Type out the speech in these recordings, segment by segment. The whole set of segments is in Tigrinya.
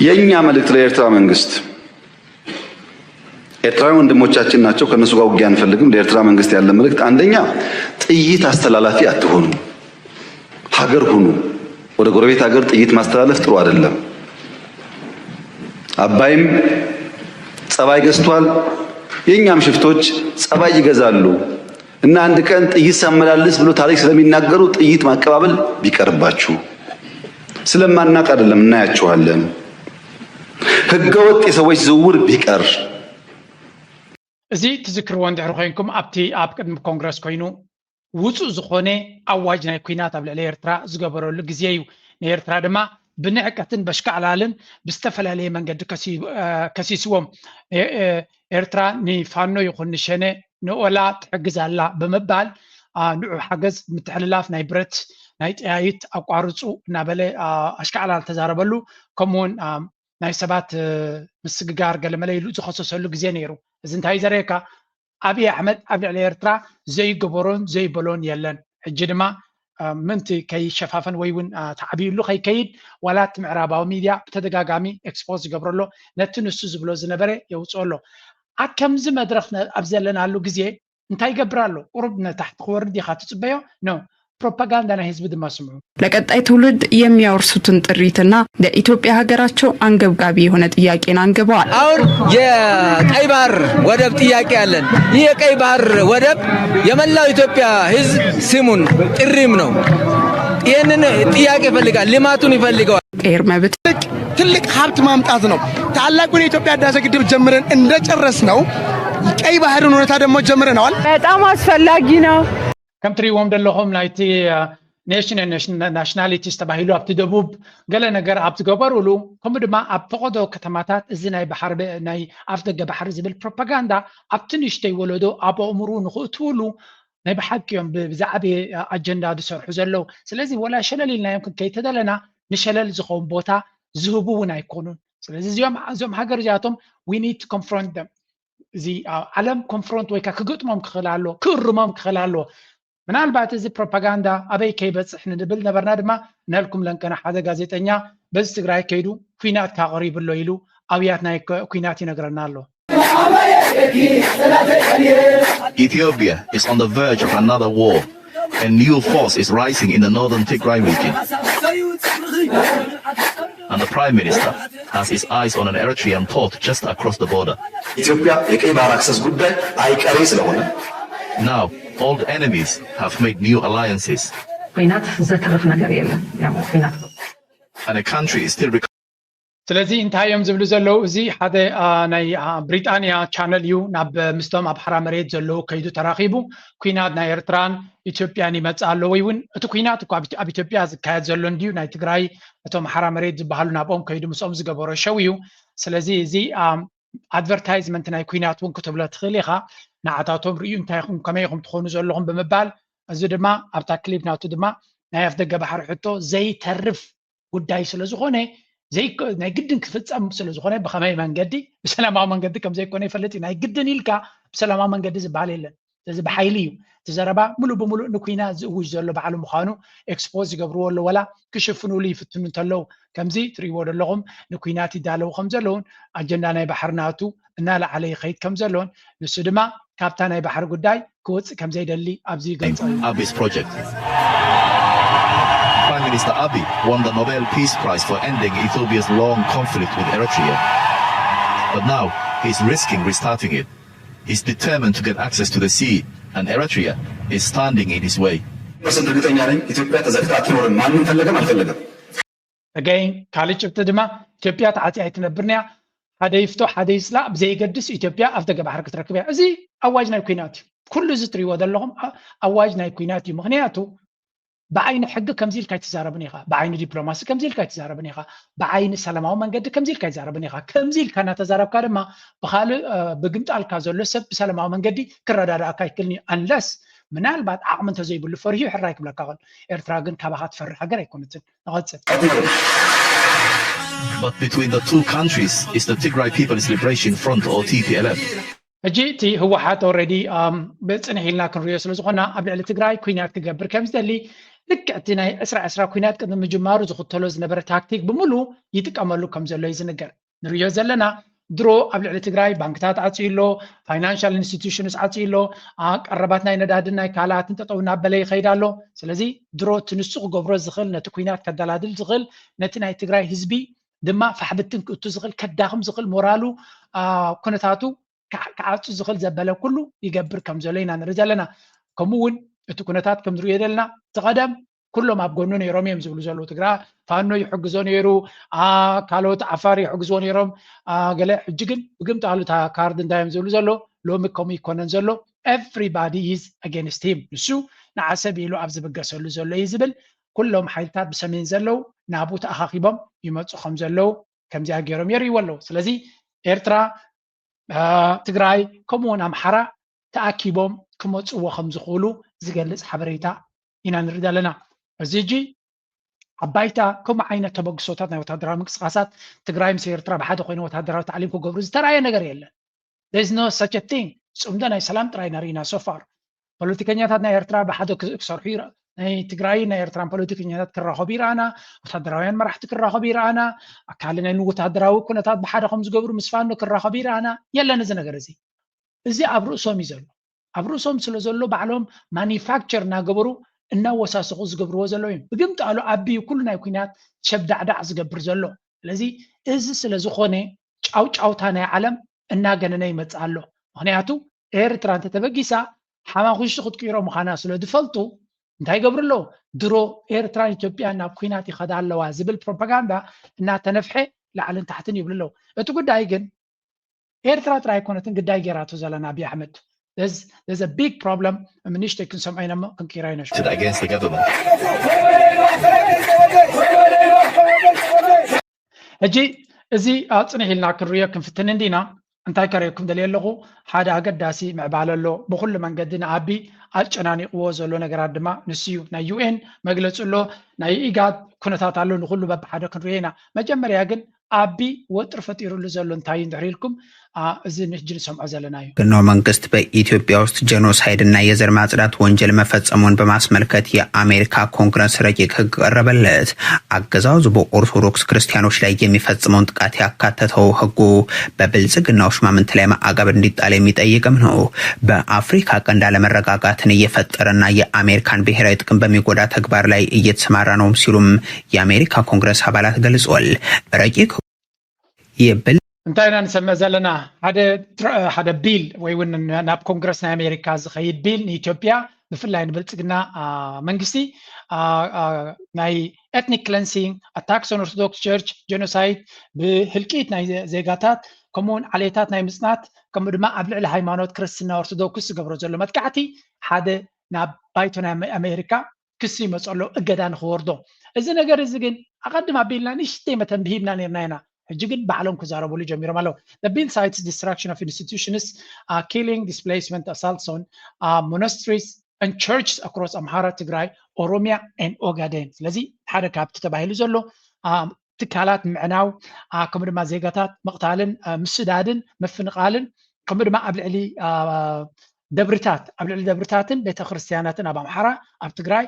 የኛ መልእክት ለኤርትራ መንግስት፣ ኤርትራውያን ወንድሞቻችን ናቸው፣ ከነሱ ጋር ውጊያ አንፈልግም። ለኤርትራ መንግስት ያለ መልእክት፣ አንደኛ ጥይት አስተላላፊ አትሆኑ፣ ሀገር ሁኑ። ወደ ጎረቤት ሀገር ጥይት ማስተላለፍ ጥሩ አይደለም። አባይም ጸባይ ገዝቷል፣ የኛም ሽፍቶች ጸባይ ይገዛሉ። እና አንድ ቀን ጥይት ሳመላልስ ብሎ ታሪክ ስለሚናገሩ ጥይት ማቀባበል ቢቀርባችሁ። ስለማናቅ አይደለም፣ እናያችኋለን። ህገወጥ የሰዎች ዝውውር ቢቀር። እዚ ትዝክርዎ እንድሕር ኮይንኩም፣ ኣብቲ ኣብ ቅድሚ ኮንግረስ ኮይኑ ውፁእ ዝኾነ ኣዋጅ ናይ ኩናት ኣብ ልዕሊ ኤርትራ ዝገበረሉ ግዜ እዩ። ንኤርትራ ድማ ብንዕቀትን በሽካዕላልን ብዝተፈላለየ መንገዲ ከሲስዎም። ኤርትራ ንፋኖ ይኹን ንሸነ ንኦላ ትሕግዝ ኣላ ብምባል፣ ንዑ ሓገዝ ምትሕልላፍ ናይ ብረት ናይ ጠያይት ኣቋርፁ እናበለ ኣሽካዕላል ተዛረበሉ። ከምኡውን ናይ ሰባት ምስግጋር ገለመለ ኢሉ ዝኸሰሰሉ ግዜ ነይሩ። እዚ እንታይ ዘርእየካ? ኣብይ ኣሕመድ ኣብ ልዕሊ ኤርትራ ዘይገበሮን ዘይበሎን የለን። ሕጂ ድማ ምንቲ ከይሸፋፈን ወይ እውን ተዓብዩሉ ከይከይድ ዋላ እቲ ምዕራባዊ ሚድያ ብተደጋጋሚ ኤክስፖዝ ዝገብረሎ ነቲ ንሱ ዝብሎ ዝነበረ የውፅኦ ኣሎ። ኣብ ከምዚ መድረክ ኣብ ዘለናሉ ግዜ እንታይ ይገብር ኣሎ? ቁሩብ ነታሕቲ ክወርድ ኢኻ ትፅበዮ? ኖ። ፕሮፓጋንዳ ናይ ህዝቢ ድማ ስምዑ። ለቀጣይ ትውልድ የሚያወርሱትን ጥሪትና ለኢትዮጵያ ሀገራቸው አንገብጋቢ የሆነ ጥያቄን አንግበዋል። አሁን የቀይ ባህር ወደብ ጥያቄ አለን። ይህ የቀይ ባህር ወደብ የመላው ኢትዮጵያ ህዝብ ስሙን ጥሪም ነው። ይህንን ጥያቄ ይፈልጋል፣ ልማቱን ይፈልገዋል። ቀይር መብት ትልቅ ሀብት ማምጣት ነው። ታላቁን የኢትዮጵያ ህዳሴ ግድብ ጀምረን እንደጨረስ ነው ቀይ ባህርን ሁኔታ ደግሞ ጀምረነዋል። በጣም አስፈላጊ ነው። ከም ትሪእዎም ዘለኹም ናይቲ ኔሽን ናሽናሊቲስ ተባሂሉ ኣብቲ ደቡብ ገለ ነገር ኣብ ዝገበሩሉ፣ ከምኡ ድማ ኣብ ፈቐዶ ከተማታት እዚ ናይ ባሕሪ ናይ ኣፍ ደገ ባሕሪ ዝብል ፕሮፓጋንዳ ኣብቲ ንእሽተይ ወለዶ ኣብ ኣእምሩ ንኽእትውሉ ናይ ብሓቂ እዮም ብዛዕበ ኣጀንዳ ዝሰርሑ ዘለዉ። ስለዚ ወላ ሸለል ኢልናዮም ክንከይድ ተደለና ንሸለል ዝኸውን ቦታ ዝህቡ እውን ኣይኮኑን። ስለዚ እዚኦም እዞም ሃገር እዚኣቶም we need to confront them። እዚ ዓለም ኮንፍሮንት ወይ ከዓ ክግጥሞም ክኽእል ኣለዎ፣ ክእርሞም ክኽእል ኣለዎ። ምናልባት እዚ ፕሮፓጋንዳ ኣበይ ከይበፅሕ ንብል ነበርና ድማ ነልኩም ለንቀና ሓደ ጋዜጠኛ በዚ ትግራይ ከይዱ ኩናት ካቐሪብሎ ኢሉ ኣብያት ናይ ኩናት ይነግረና ኣሎ። Ethiopia is on the verge of another war. A new force is rising in the northern Tigray region. And the Prime Minister has his eyes on an Eritrean port just across the border. ኢትዮጵያ የቀይ ባህር አክሰስ ጉዳይ አይቀሬ ስለሆነ Now, old enemies have made new alliances. ኩናት ዘተርፍ ነገር የለን። ያው ኩናት And a country is still ስለዚ እንታይ እዮም ዝብሉ ዘለዉ? እዚ ሓደ ናይ ብሪጣንያ ቻነል እዩ። ናብ ምስቶም ኣብ ሓራ መሬት ዘለዉ ከይዱ ተራኺቡ ኩናት ናይ ኤርትራን ኢትዮጵያን ይመፅእ ኣሎ ወይ እውን እቲ ኩናት እኮ ኣብ ኢትዮጵያ ዝካየድ ዘሎ እንድዩ፣ ናይ ትግራይ እቶም ሓራ መሬት ዝበሃሉ ናብኦም ከይዱ ምስኦም ዝገበሮ ሸው እዩ። ስለዚ እዚ ኣድቨርታይዝመንት ናይ ኩናት እውን ክትብሎ ትኽእል ኢኻ። ንዓታቶም ርእዩ እንታይ ኢኹም ከመይ ኢኹም ትኾኑ ዘለኹም ብምባል፣ እዚ ድማ ኣብታ ክሊፕ ናቱ ድማ ናይ ኣፍደገ ባሕሪ ሕቶ ዘይተርፍ ጉዳይ ስለዝኾነ ናይ ግድን ክፍፀም ስለዝኾነ ብኸመይ መንገዲ ብሰላማዊ መንገዲ ከምዘይኮነ ይፈልጥ እዩ። ናይ ግድን ኢልካ ብሰላማዊ መንገዲ ዝበሃል የለን። ስለዚ ብሓይሊ እዩ እቲ ዘረባ። ሙሉእ ብሙሉእ ንኩናት ዝእውጅ ዘሎ ባዕሉ ምዃኑ ኤክስፖዝ ይገብርዎ ኣለዉ፣ ወላ ክሽፍኑሉ ይፍትኑ እንተለዉ። ከምዚ ትርእይዎ ዘለኹም ንኩናት ይዳለዉ ከም ዘለዉን ኣጀንዳ ናይ ባሕሪ ናቱ እናለዓለ ይኸይድ ከም ዘለዉን ንሱ ድማ ካብታ ናይ ባሕሪ ጉዳይ ክወፅእ ከም ዘይደሊ ኣብዚ ይገልፅ ኣሎ። Abiy project. Prime Minister Abiy won the Nobel Peace Prize for ending Ethiopia's long conflict with Eritrea. But now he's risking restarting it. He's determined to get access to the sea, and Eritrea is standing in his way. ፐርሰንት እርግጠኛ ነኝ ኢትዮጵያ ተዘግታ አትኖርም። ማንም ፈለገም አልፈለገም Again ካልእ ጭብጢ ድማ ኢትዮጵያ ተዓፅያ ኣይትነብርን እያ። ሓደ ይፍቶ ሓደ ይፅላእ ብዘይገድስ ኢትዮጵያ ኣፍደገ ባሕሪ ክትረክብ እያ። እዚ ኣዋጅ ናይ ኩናት እዩ። ኩሉ እዚ ትሪእዎ ዘለኹም ኣዋጅ ናይ ኩናት እዩ። ምኽንያቱ ብዓይኒ ሕጊ ከምዚ ኢልካ ኣይትዛረብን ኢኻ፣ ብዓይኒ ዲፕሎማሲ ከምዚ ኢልካ ኣይትዛረብን ኢኻ፣ ብዓይኒ ሰላማዊ መንገዲ ከምዚ ኢልካ ኣይትዛረብን ኢኻ። ከምዚ ኢልካ እናተዛረብካ ድማ ብኻልእ ብግምጣልካ ዘሎ ሰብ ብሰላማዊ መንገዲ ክረዳድኣካ ኣይክእልን እዩ። ኣንለስ ምናልባት ዓቕሚ እንተዘይብሉ ፈሪሁ ሕራይ ክብለካ ኸሎ። ኤርትራ ግን ካባኻ ትፈርሕ ሃገር ኣይኮነትን። ንቐጽል። But between the two countries is the Tigray People's Liberation Front, or T P L F. ሕጂ እቲ ህወሓት ኦልሬዲ ብፅንሕ ኢልና ክንሪኦ ስለ ዝኾና ኣብ ልዕሊ ትግራይ ኩናት ክገብር ከም ዝደሊ ልክዕ እቲ ናይ ዕስራ ዕስራ ኩናት ቅድሚ ምጅማሩ ዝኽተሎ ዝነበረ ታክቲክ ብምሉ ይጥቀመሉ ከም ዘሎ እዩ ዝንገር። ንሪኦ ዘለና ድሮ ኣብ ልዕሊ ትግራይ ባንክታት ዓፅዩ ኣሎ፣ ፋይናንሻል ኢንስቲቱሽንስ ዓፅዩ ኣሎ፣ ቀረባት ናይ ነዳድን ናይ ካልኣትን ጠጠው እናበለ ይኸይድ ኣሎ። ስለዚ ድሮ እቲ ንሱ ክገብሮ ዝኽእል፣ ነቲ ኩናት ከደላድል ዝኽእል፣ ነቲ ናይ ትግራይ ህዝቢ ድማ ፋሕብትን ክእቱ ዝኽእል፣ ከዳኽም ዝኽእል፣ ሞራሉ ኩነታቱ ክዓጹ ዝኽእል ዘበለ ኩሉ ይገብር ከም ዘሎ ኢና ንርኢ ዘለና። ከምኡ እውን እቲ ኩነታት ከም ዝርእዮ ዘለና፣ እቲ ቀደም ኩሎም ኣብ ጎኑ ነይሮም እዮም ዝብሉ ዘለዉ። ትግራ ፋኖ ይሕግዞ ነይሩ፣ ካልኦት ዓፋር ይሕግዝዎ ነይሮም፣ ገለ ሕጂ ግን ብግምጣሉ እታ ካርድ እንታይ እዮም ዝብሉ ዘሎ፣ ሎሚ ከምኡ ይኮነን ዘሎ፣ everybody is against him፣ ንሱ ንዓሰብ ኢሉ ኣብ ዝብገሰሉ ዘሎ እዩ ዝብል። ኩሎም ሓይልታት ብሰሜን ዘለዉ ናብኡ ተኣኻኺቦም ይመፁ ከም ዘለዉ ከምዚኣ ገይሮም የርእይዎ ኣለዉ። ስለዚ ኤርትራ ትግራይ ከምኡ እውን ኣምሓራ ተኣኪቦም ክመፅዎ ከም ዝኽእሉ ዝገልፅ ሓበሬታ ኢና ንርኢ ዘለና። እዚ ሕጂ ኣብ ባይታ ከምኡ ዓይነት ተበግሶታት ናይ ወታደራዊ ምንቅስቃሳት ትግራይ ምስ ኤርትራ ብሓደ ኮይነ ወታደራዊ ታዕሊም ክገብሩ ዝተረኣየ ነገር የለን። There's no such a thing። ፅምዶ ናይ ሰላም ጥራይ ኢና ርኢና so far። ፖለቲከኛታት ናይ ኤርትራ ብሓደ ክሰርሑ ናይ ትግራይ ናይ ኤርትራን ፖለቲከኛታት ክራኸቡ ይረኣና፣ ወታደራውያን መራሕቲ ክራኸቡ ይረኣና፣ ኣካል ናይ ወታደራዊ ኩነታት ብሓደ ከም ዝገብሩ ምስ ፋኖ ክራኸቡ ይረኣና። የለን እዚ ነገር እዚ። እዚ ኣብ ርእሶም እዩ ዘሎ። ኣብ ርእሶም ስለ ዘሎ ባዕሎም ማኒፋክቸር እናገበሩ እናወሳሰኹ ዝገብርዎ ዘለዉ እዮም። ብግምጣሉ ኣቢዩ ኩሉ ናይ ኩናት ሸብዳዕዳዕ ዝገብር ዘሎ። ስለዚ እዚ ስለ ዝኾነ ጫውጫውታ ናይ ዓለም እናገነነ ይመፅእ ኣሎ። ምክንያቱ ኤርትራ እንተተበጊሳ ሓማኹሽቲ ክትቅይሮ ምዃና ስለ ዝፈልጡ እንታይ ይገብሩ ኣለዉ? ድሮ ኤርትራን ኢትዮጵያን ናብ ኩናት ይኸዳ ኣለዋ ዝብል ፕሮፓጋንዳ እናተነፍሐ ላዕልን ታሕትን ይብሉ ኣለዉ። እቲ ጉዳይ ግን ኤርትራ ጥራይ ኣይኮነትን ግዳይ ጌራቶ ዘላ ንኣብይ ኣሕመድ። There's a big problem። ምንሽተይ ክንሰምዖ ኢና እሞ ክንቅይራ ኢና። ሕጂ እዚ ፅንሕ ኢልና ክንሪኦ ክንፍትን እንዲና። እንታይ ከርእየኩም ደልየ ኣለኹ፣ ሓደ ኣገዳሲ ምዕባለ ኣሎ። ብኩሉ መንገዲ ንኣቢ ኣጨናኒቕዎ ዘሎ ነገራት ድማ ንሱ እዩ። ናይ ዩኤን መግለፂ ኣሎ፣ ናይ ኢጋድ ኩነታት ኣሎ። ንኩሉ በብሓደ ክንሪኦ ኢና። መጀመርያ ግን ኣቢ ወጥሪ ፈጢሩሉ ዘሎ እንታይ እዩ እንድሕር ኢልኩም፣ እዚ ንሕጂ ንሰምዖ ዘለና እዩ። ብልጽግናው መንግስት በኢትዮጵያ ውስጥ ጀኖሳይድ እና የዘር ማጽዳት ወንጀል መፈጸሙን በማስመልከት የአሜሪካ ኮንግረስ ረቂቅ ህግ ቀረበለት። አገዛዙ በኦርቶዶክስ ክርስቲያኖች ላይ የሚፈጽመውን ጥቃት ያካተተው ህጉ በብልጽግናው ሹማምንት ላይ ማዕቀብ እንዲጣል የሚጠይቅም ነው። በአፍሪካ ቀንድ አለመረጋጋትን እየፈጠረና የአሜሪካን ብሔራዊ ጥቅም በሚጎዳ ተግባር ላይ እየተሰማራ ነውም ሲሉም የአሜሪካ ኮንግረስ አባላት ገልጸዋል። ረቂቅ የብል እንታይ ኢና ንሰምዕ ዘለና? ሓደ ቢል ወይ እውን ናብ ኮንግረስ ናይ ኣሜሪካ ዝኸይድ ቢል ንኢትዮጵያ ብፍላይ ንብልፅግና መንግስቲ ናይ ኤትኒክ ክለንሲንግ፣ ኣታክስ ኦን ኦርቶዶክስ ቸርች፣ ጀኖሳይድ፣ ብህልቂት ናይ ዜጋታት ከምኡውን ዓሌታት ናይ ምፅናት ከምኡ ድማ ኣብ ልዕሊ ሃይማኖት ክርስትና ኦርቶዶክስ ዝገብሮ ዘሎ መጥቃዕቲ ሓደ ናብ ባይቶ ናይ ኣሜሪካ ክሲ ይመፀሎ እገዳ ንክወርዶ። እዚ ነገር እዚ ግን ኣቐድም ኣቢልና ንእሽተይ መተንብሂ ሂብና ነርና ኢና። ሕጂ ግን ባዕሎም ክዛረብሉ ጀሚሮም ኣለዉ። The bill cites destruction of institutions, uh, killing, displacement, assaults on uh, monasteries and churches across Amhara, Tigray, Oromia and Ogaden። ስለዚ ሓደ ካብቲ ተባሂሉ ዘሎ ትካላት ምዕናው ከምኡ ድማ ዜጋታት ምቕታልን ምስዳድን ምፍንቓልን ከምኡ ድማ ኣብ ልዕሊ ደብርታት ኣብ ልዕሊ ደብርታትን ቤተክርስትያናትን ኣብ ኣምሓራ ኣብ ትግራይ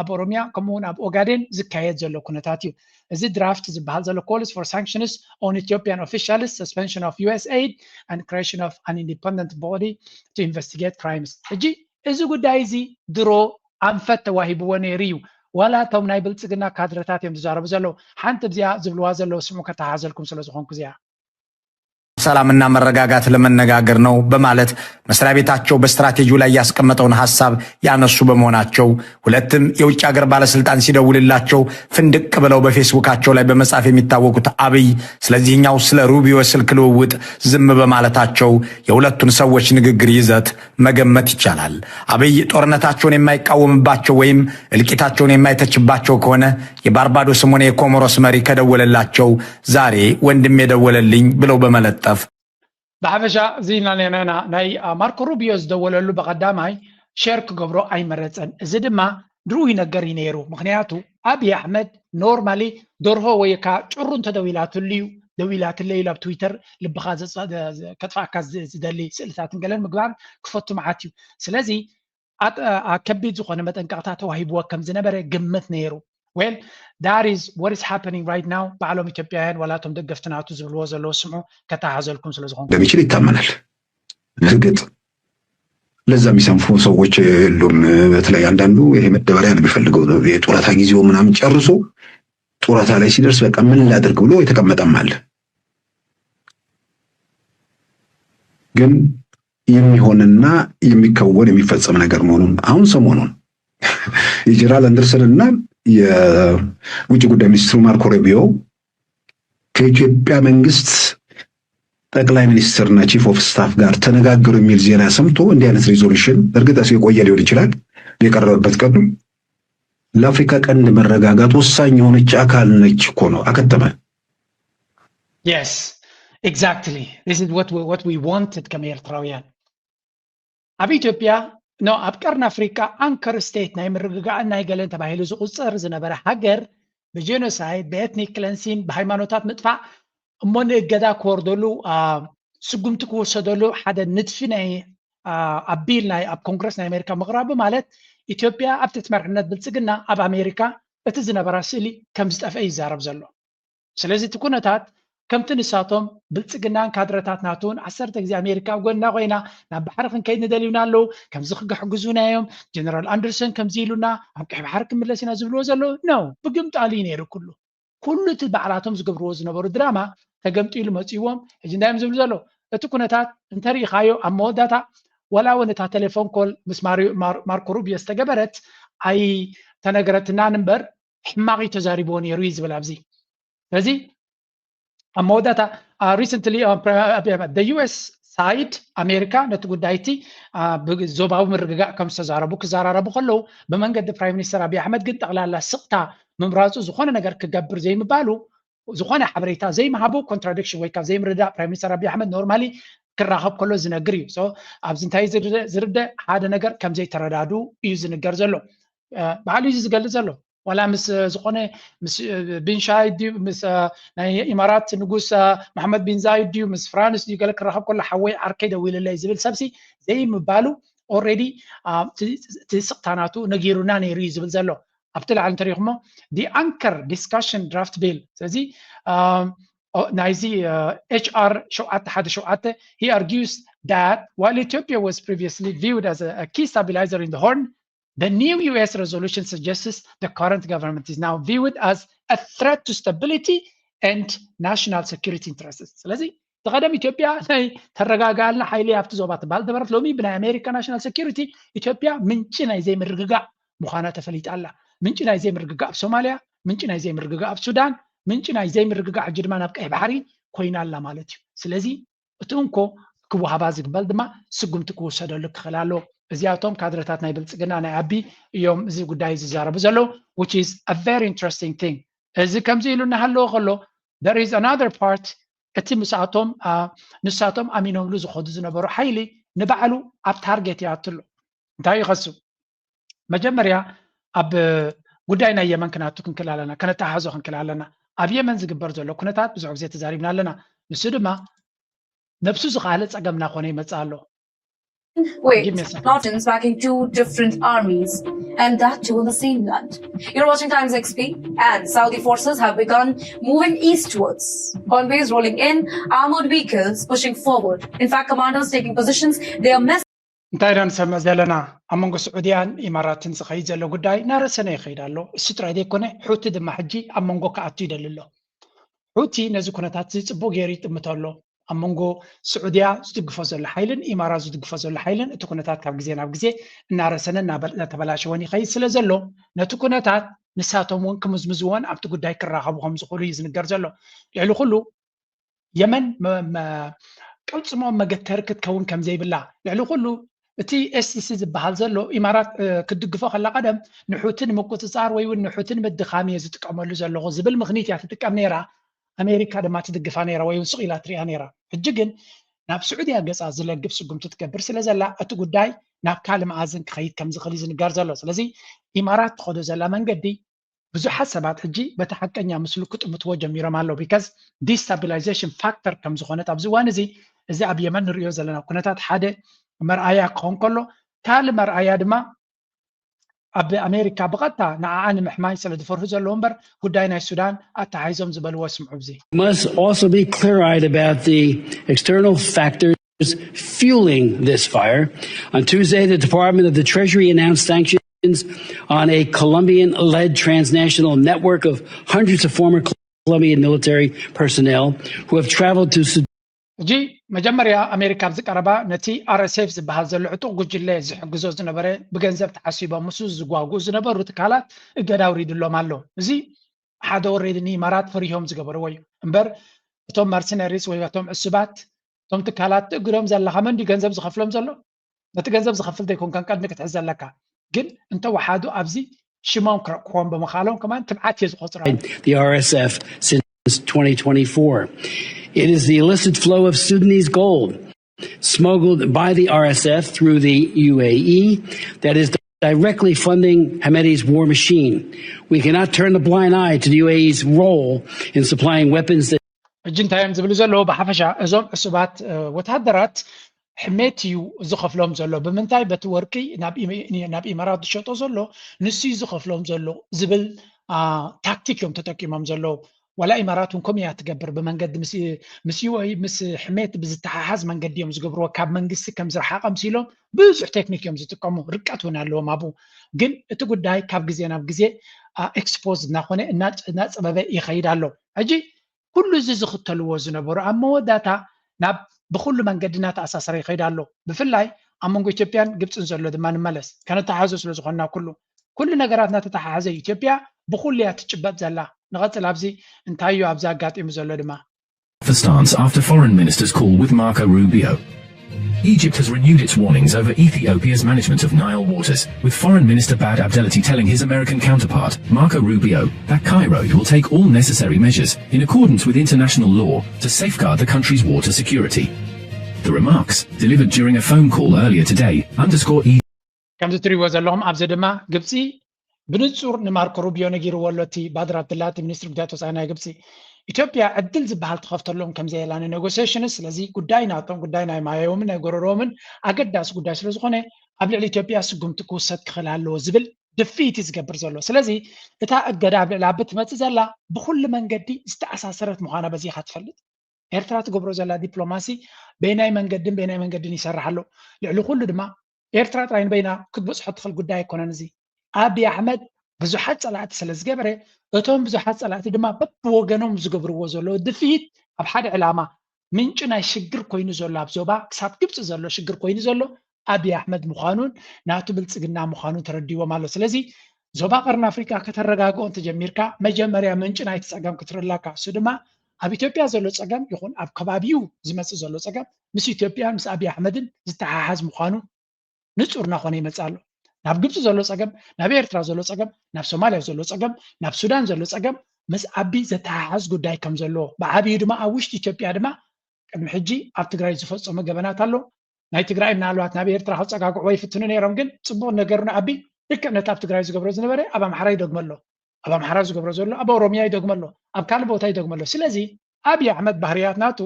ኣብ ኦሮሚያ ከምኡ እውን ኣብ ኦጋዴን ዝካየድ ዘሎ ኩነታት እዩ። እዚ ድራፍት ዝበሃል ዘሎ calls for sanctions on Ethiopian officials, suspension of U S aid and creation of an independent body to investigate crimes። ሕጂ እዚ ጉዳይ እዚ ድሮ ኣንፈት ተዋሂብዎ ነይሩ እዩ። ዋላ እቶም ናይ ብልፅግና ካድረታት እዮም ዝዛረቡ ዘለዉ። ሓንቲ እዚኣ ዝብልዋ ዘለዉ ስምዑ ከተሓዘልኩም ስለ ዝኾንኩ እዚኣ ሰላምና መረጋጋት ለመነጋገር ነው በማለት መስሪያ ቤታቸው በስትራቴጂው ላይ ያስቀመጠውን ሐሳብ ያነሱ በመሆናቸው ሁለትም የውጭ ሀገር ባለስልጣን ሲደውልላቸው ፍንድቅ ብለው በፌስቡካቸው ላይ በመጻፍ የሚታወቁት አብይ ስለዚህኛው ስለ ሩቢዮ ስልክ ልውውጥ ዝም በማለታቸው የሁለቱን ሰዎች ንግግር ይዘት መገመት ይቻላል። አብይ ጦርነታቸውን የማይቃወምባቸው ወይም እልቂታቸውን የማይተችባቸው ከሆነ የባርባዶስም ሆነ የኮሞሮስ መሪ ከደወለላቸው ዛሬ ወንድሜ ደወለልኝ ብለው በመለጠፍ ብሓፈሻ እዚ ኢና ነና ናይ ማርኮ ሩቢዮ ዝደወለሉ ብቐዳማይ ሸር ክገብሮ ኣይመረፀን። እዚ ድማ ድርኡ ይነገር እዩ ነይሩ። ምክንያቱ ኣብይ ኣሕመድ ኖርማሊ ደርሆ ወይ ከዓ ጭሩ እንተደዊላትሉ እዩ ደዊላትለ ኢሉ ኣብ ትዊተር ልብኻ ከጥፋእካ ዝደሊ ስእልታትን ገለን ምግባር ክፈቱ መዓት እዩ። ስለዚ ከቢድ ዝኾነ መጠንቀቕታ ተዋሂብዎ ከም ዝነበረ ግምት ነይሩ። Well, that is what is happening right now። ባዕሎም ኢትዮጵያውያን ዋላ እቶም ደገፍቲ ናቱ ዝብልዎ ዘለዉ ስምዑ፣ ከተሓዘልኩም ስለ ዝኾንኩ እንደሚችል ይታመናል። እርግጥ ለዛ የሚሰንፉ ሰዎች የሉም። በተለይ አንዳንዱ ይሄ መደበሪያ ነው የሚፈልገው። የጡረታ ጊዜው ምናምን ጨርሶ ጡረታ ላይ ሲደርስ በቃ ምን ላድርግ ብሎ የተቀመጠም አለ። ግን የሚሆንና የሚከወን የሚፈጸም ነገር መሆኑን አሁን ሰሞኑን የጀነራል አንደርሰን እና የውጭ ጉዳይ ሚኒስትሩ ማርኮ ሩቢዮ ከኢትዮጵያ መንግስት ጠቅላይ ሚኒስትርና chief of staff ጋር ተነጋገሩ የሚል ዜና ሰምቶ እንዲህ አይነት resolution፣ እርግጥ የቆየ ሊሆን ይችላል የቀረበበት ቀኑ፣ ለአፍሪካ ቀንድ መረጋጋት ወሳኝ የሆነች አካል ነች እኮ ነው። አከተመ። Yes, exactly, this is what we, what we wanted ከም ኤርትራውያን። ኣብ ኢትዮጵያ ኖ ኣብ ቀርኒ ኣፍሪካ anchor state ናይ ምርግጋእን ናይ ገለን ተባሂሉ ዝቁፀር ዝነበረ ሃገር ብጄኖሳይድ፣ ብethnic cleansing፣ ብሃይማኖታት ምጥፋእ እሞ ንእገዳ ክወርደሉ ስጉምቲ ክወሰደሉ ሓደ ንድፊ ናይ ኣብ ቢል ናይ ኣብ ኮንግረስ ናይ ኣሜሪካ ምቕራቡ ማለት ኢትዮጵያ ኣብ ትሕቲ መርሕነት ብልፅግና ኣብ ኣሜሪካ እቲ ዝነበራ ስእሊ ከም ዝጠፍአ ይዛረብ ዘሎ። ስለዚ እቲ ኩነታት ከምቲ ንሳቶም ብልፅግናን ካድረታት ናቱን ዓሰርተ ግዜ ኣሜሪካ ኣብ ጎንና ኮይና ናብ ባሕሪ ክንከይድ ንደልዩና ኣለዉ፣ ከምዚ ክሕግዙና እዮም፣ ጀነራል ኣንደርሰን ከምዚ ኢሉና ኣብ ቀይ ባሕሪ ክንምለስ ኢና ዝብልዎ ዘለዉ ነው። ብግምጣሉ እዩ ነይሩ ኩሉ። ኩሉ እቲ ባዕላቶም ዝገብርዎ ዝነበሩ ድራማ ተገምጢሉ መፂዎም። ሕጂ እንታይ እዮም ዝብሉ ዘለዉ? እቲ ኩነታት እንተሪኢኻዮ ኣብ መወዳእታ ወላ እውን እታ ቴሌፎን ኮል ምስ ማርኮ ሩቢዮ ዝተገበረት ኣይተነገረትናን እምበር ሕማቕ እዩ ተዛሪብዎ ነይሩ እዩ ዝብል ኣብዚ። ስለዚ ኣብ መወዳእታ recently US side ኣሜሪካ ነቲ ጉዳይ እቲ ዞባዊ ምርግጋእ ከም ዝተዛረቡ ክዘራረቡ ከለዉ ብመንገዲ ፕራይም ሚኒስተር ኣብይ ኣሕመድ ግን ጠቕላላ ስቕታ ምምራፁ ዝኾነ ነገር ክገብር ዘይምባሉ ዝኾነ ሓበሬታ ዘይምሃቡ contradiction ወይ ካብ ዘይምርዳእ ፕራይም ሚኒስተር ኣብይ ኣሕመድ normally ክራኸብ ከሎ ዝነግር እዩ። ኣብዚ እንታይ ዝርደእ ሓደ ነገር ከም ዘይተረዳዱ እዩ ዝንገር ዘሎ። ባዕሉ እዩ ዝገልፅ ዘሎ። ዋላ ምስ ዝኾነ ምስ ቢን ሻይድ ድዩ ምስ ናይ ኢማራት ንጉስ መሓመድ ቢን ዛይድ ድዩ ምስ ፍራንስ ድዩ ገለ ክራኸብ ከሎ ሓወይ ዓርከይ ደዊልለይ ዝብል ሰብሲ ዘይምባሉ already እቲ ስቕታናቱ ነጊሩና ነይሩ እዩ ዝብል ዘሎ። ኣብቲ ላዕሊ እንተሪኹሞ the anchor discussion draft bill ስለዚ ናይዚ HR ሸውዓተ ሓደ ሸውዓተ he argues that while Ethiopia was previously viewed as a key stabilizer in the Horn, the new US resolution suggests the current government is now viewed as a threat to stability and national security interests። ስለዚ ተቐደም ኢትዮጵያ ናይ ተረጋጋልና ሓይሊ ኣብቲ ዞባ ትበሃል ነበረት። ሎሚ ብናይ ኣሜሪካ ናሽናል ሴኪሪቲ ኢትዮጵያ ምንጪ ናይ ዘይምርግጋእ ምዃና ተፈሊጣ ኣላ። ምንጪ ናይ ዘይምርግጋእ ኣብ ሶማልያ፣ ምንጪ ናይ ዘይምርግጋእ ኣብ ሱዳን፣ ምንጪ ናይ ዘይምርግጋእ ሕጂ ድማ ናብ ቀይ ባሕሪ ኮይና ኣላ ማለት እዩ። ስለዚ እቲ እንኮ ክወሃባ ዝግበል ድማ ስጉምቲ ክውሰደሉ ክኽእል ኣለዎ። እዚኣቶም ካድረታት ናይ ብልፅግና ናይ ኣቢ እዮም እዚ ጉዳይ ዝዛረቡ ዘለዉ which is a very interesting thing። እዚ ከምዚ ኢሉ እናሃለወ ከሎ there is another part እቲ ምስኣቶም ንሳቶም ኣሚኖምሉ ዝኸዱ ዝነበሩ ሓይሊ ንባዕሉ ኣብ ታርጌት ይኣትሉ። እንታይ ይኸሱ? መጀመርያ ኣብ ጉዳይ ናይ የመን ክናቱ ክንክል ኣለና፣ ከነተሓሕዞ ክንክል ኣለና። ኣብ የመን ዝግበር ዘሎ ኩነታት ብዙሕ ግዜ ተዛሪብና ኣለና። ንሱ ድማ ነብሱ ዝኸኣለ ፀገም እናኾነ ይመፅእ ኣሎ። Wait, not in backing two different armies, and that too in the same land. You're watching Times X P, and Saudi forces have begun moving eastwards. Convoys rolling in, armored vehicles pushing forward. In fact, commanders taking positions, they are mess- እንታይ ኢና ንሰምዕ ዘለና? ኣብ መንጎ ስዑድያን ኢማራትን ዝኸይድ ዘሎ ጉዳይ እናረሰነ ይኸይድ ኣሎ። እሱ ጥራይ ዘይኮነ ሑቲ ድማ ሕጂ ኣብ መንጎ ክኣቱ ይደሊ ኣሎ። ሑቲ ነዚ ኩነታት እዚ ፅቡቅ ገይሩ ይጥምቶ ኣሎ። ኣብ መንጎ ስዑድያ ዝድግፎ ዘሎ ሓይልን ኢማራት ዝድግፎ ዘሎ ሓይልን እቲ ኩነታት ካብ ግዜ ናብ ግዜ እናረሰነ እናተበላሸወን ይኸይድ ስለ ዘሎ ነቲ ኩነታት ንሳቶም እውን ክምዝምዝዎን ኣብቲ ጉዳይ ክራኸቡ ከም ዝኽእሉ እዩ ዝንገር ዘሎ። ልዕሊ ኩሉ የመን ቅልፅሞም መገተሪ ክትከውን ከም ዘይብላ ልዕሊ ኩሉ እቲ SCC ዝበሃል ዘሎ ኢማራት ክትድግፎ ከላ ቀደም ንሑቲ ንምቁፅፃር ወይ እውን ንሑቲ ንምድኻም እየ ዝጥቀመሉ ዘለኹ ዝብል ምኽኒት እያ ትጥቀም ነይራ። ኣሜሪካ ድማ ትድግፋ ነይራ ወይ እውን ስቕ ኢላ ትሪኣ ነይራ። ሕጂ ግን ናብ ስዑድያ ገፃ ዝለግብ ስጉምቲ ትገብር ስለ ዘላ እቲ ጉዳይ ናብ ካልእ መኣዝን ክኸይድ ከም ዝኽእል እዩ ዝንገር ዘሎ። ስለዚ ኢማራት ትኸዶ ዘላ መንገዲ ብዙሓት ሰባት ሕጂ በቲ ሓቀኛ ምስሉ ክጥምትዎ ጀሚሮም ኣለዉ። Because destabilization factor ከም ዝኾነት ኣብዚ እዋን እዚ እዚ ኣብ የመን ንሪኦ ዘለና ኩነታት ሓደ መርኣያ ክኸውን ከሎ ካልእ መርኣያ ድማ ኣብ ኣሜሪካ ብቐጥታ ንዓኣ ንምሕማይ ስለ ዝፈርሁ ዘለዉ እምበር ጉዳይ ናይ ሱዳን ኣተሓሒዞም ዝበልዎ ስምዑ። እዚ must also be clear-eyed about the external factors fueling this fire. On Tuesday, the Department of the Treasury announced sanctions on a Colombian-led transnational network of hundreds of former Colombian military personnel who have traveled to Sudan. ሕጂ መጀመርያ ኣሜሪካ ኣብዚ ቀረባ ነቲ ኣር ኤስ ኤፍ ዝበሃል ዘሎ ዕጡቕ ጉጅለ ዝሕግዞ ዝነበረ ብገንዘብ ተዓሲቦም ምስኡ ዝጓጉኡ ዝነበሩ ትካላት እገዳ ኣውሪድሎም ኣሎ። እዚ ሓደ ወሬድ ንኢማራት ፈሪሆም ዝገበርዎ እዩ እምበር እቶም መርሰነሪስ ወይ እቶም ዕሱባት እቶም ትካላት ትእግዶም ዘለኻ መን ድዩ ገንዘብ ዝኸፍሎም ዘሎ? ነቲ ገንዘብ ዝኸፍል ዘይኮንካን ቀድሚ ክትሕዝ ዘለካ ግን እንተወሓዱ ኣብዚ ሽሞም ክረቅሕዎም ብምኻሎም ከማን ትብዓት እየ ዝቆፅሮ። the R S F since twenty twenty-four. It is the illicit flow of Sudanese gold smuggled by the R S F through the U A E that is directly funding Hemedti's war machine. We cannot turn a blind eye to the U A E's role in supplying weapons that ሕጂ እንታይ እዮም ዝብሉ ዘለዉ? ብሓፈሻ እዞም ዕሱባት ወታደራት ሕሜት እዩ ዝኸፍሎም ዘሎ። ብምንታይ? በቲ ወርቂ ናብ ኢመራት ዝሸጦ ዘሎ ንሱ እዩ ዝኸፍሎም ዘሎ ዝብል ታክቲክ እዮም ተጠቂሞም ዘለዉ። ዋላ ኢማራት እውን ከምኡ እያ ትገብር። ብመንገዲ ምስ ዩ ኤ ኢ ምስ ሕሜት ብዝተሓሓዝ መንገዲ እዮም ዝገብርዎ። ካብ መንግስቲ ከም ዝረሓቐ ምሲሎም ብዙሕ ቴክኒክ እዮም ዝጥቀሙ። ርቀት እውን ኣለዎም ኣብኡ። ግን እቲ ጉዳይ ካብ ግዜ ናብ ግዜ ኤክስፖዝ እናኾነ እናፀበበ ይኸይድ ኣሎ። ሕጂ ኩሉ እዚ ዝኽተልዎ ዝነበሩ ኣብ መወዳእታ ናብ ብኩሉ መንገዲ እናተኣሳሰረ ይኸይድ ኣሎ። ብፍላይ ኣብ መንጎ ኢትዮጵያን ግብፅን ዘሎ ድማ ንመለስ ከነተሓዞ ስለ ዝኾንና ኩሉ ኩሉ ነገራት እናተተሓሓዘ ኢትዮጵያ ብኩሉ እያ ትጭበጥ ዘላ። ንቐፅል ኣብዚ እንታይ እዩ ኣብዚ ኣጋጢሙ ዘሎ ድማ The stance after Foreign Minister's call with Marco Rubio. Egypt has renewed its warnings over Ethiopia's management of Nile waters, with Foreign Minister Bad Abdelati telling his American counterpart, Marco Rubio, that Cairo will take all necessary measures, in accordance with international law, to safeguard the country's water security. The remarks, delivered during a phone call earlier today, underscore Egypt. ከምዚ ትሪእዎ ዘለኹም ኣብዚ ድማ ግብፂ ብንፁር ንማርኮ ሩቢዮ ነጊርዎ ኣሎ እቲ ባድር ኣብድላቲ ሚኒስትሪ ጉዳያት ወፃኢ ናይ ግብፂ። ኢትዮጵያ ዕድል ዝበሃል ትኸፍተሎም ከም ዘየላ ንኔጎሲሽንስ። ስለዚ ጉዳይ ናቶም ጉዳይ ናይ ማዮምን ናይ ጎረሮምን ኣገዳሲ ጉዳይ ስለ ዝኾነ ኣብ ልዕሊ ኢትዮጵያ ስጉምቲ ክውሰድ ክኽእል ኣለዎ ዝብል ድፍኢት እዩ ዝገብር ዘሎ። ስለዚ እታ እገዳ ኣብ ልዕሊ ኣቢ ትመፅእ ዘላ ብኩሉ መንገዲ ዝተኣሳሰረት ምዃና በዚ ኢኻ ትፈልጥ። ኤርትራ ትገብሮ ዘላ ዲፕሎማሲ በየናይ መንገድን በየናይ መንገድን ይሰርሕ ኣሎ። ልዕሊ ኩሉ ድማ ኤርትራ ጥራይ ንበይና ክትበፅሖ ትኽእል ጉዳይ ኣይኮነን። እዚ ኣብይ ኣሕመድ ብዙሓት ፀላእቲ ስለ ዝገበረ እቶም ብዙሓት ፀላእቲ ድማ በብወገኖም ዝገብርዎ ዘለዉ ድፍኢት ኣብ ሓደ ዕላማ ምንጪ ናይ ሽግር ኮይኑ ዘሎ ኣብ ዞባ ክሳብ ግብፂ ዘሎ ሽግር ኮይኑ ዘሎ ኣብይ ኣሕመድ ምዃኑን ናቱ ብልፅግና ምዃኑን ተረዲዎም ኣሎ። ስለዚ ዞባ ቀርኒ ኣፍሪካ ከተረጋግኦ እንተጀሚርካ መጀመርያ ምንጪ ናይቲ ፀገም ክትርኢ ኣለካ። እሱ ድማ ኣብ ኢትዮጵያ ዘሎ ፀገም ይኹን ኣብ ከባቢኡ ዝመፅእ ዘሎ ፀገም ምስ ኢትዮጵያን ምስ ኣብይ ኣሕመድን ዝተሓሓዝ ምዃኑ ንፁር እናኾነ ይመፅእ ኣሎ። ናብ ግብፂ ዘሎ ፀገም፣ ናብ ኤርትራ ዘሎ ፀገም፣ ናብ ሶማልያ ዘሎ ፀገም፣ ናብ ሱዳን ዘሎ ፀገም ምስ ኣቢ ዘተሓሓዝ ጉዳይ ከም ዘሎ ብዓብዩ ድማ ኣብ ውሽጢ ኢትዮጵያ ድማ ቅድሚ ሕጂ ኣብ ትግራይ ዝፈፀሙ ገበናት ኣሎ። ናይ ትግራይ ምናልባት ናብ ኤርትራ ክፀጋግዕዎ ይፍትኑ ነይሮም፣ ግን ፅቡቕ ነገሩ ንኣቢ ልክዕ ነቲ ኣብ ትግራይ ዝገብሮ ዝነበረ ኣብ ኣምሓራ ይደግመ ኣሎ። ኣብ ኣምሓራ ዝገብሮ ዘሎ ኣብ ኦሮሚያ ይደግመ ኣሎ፣ ኣብ ካልእ ቦታ ይደግመ ኣሎ። ስለዚ ኣብይ ኣሕመድ ባህርያት ናቱ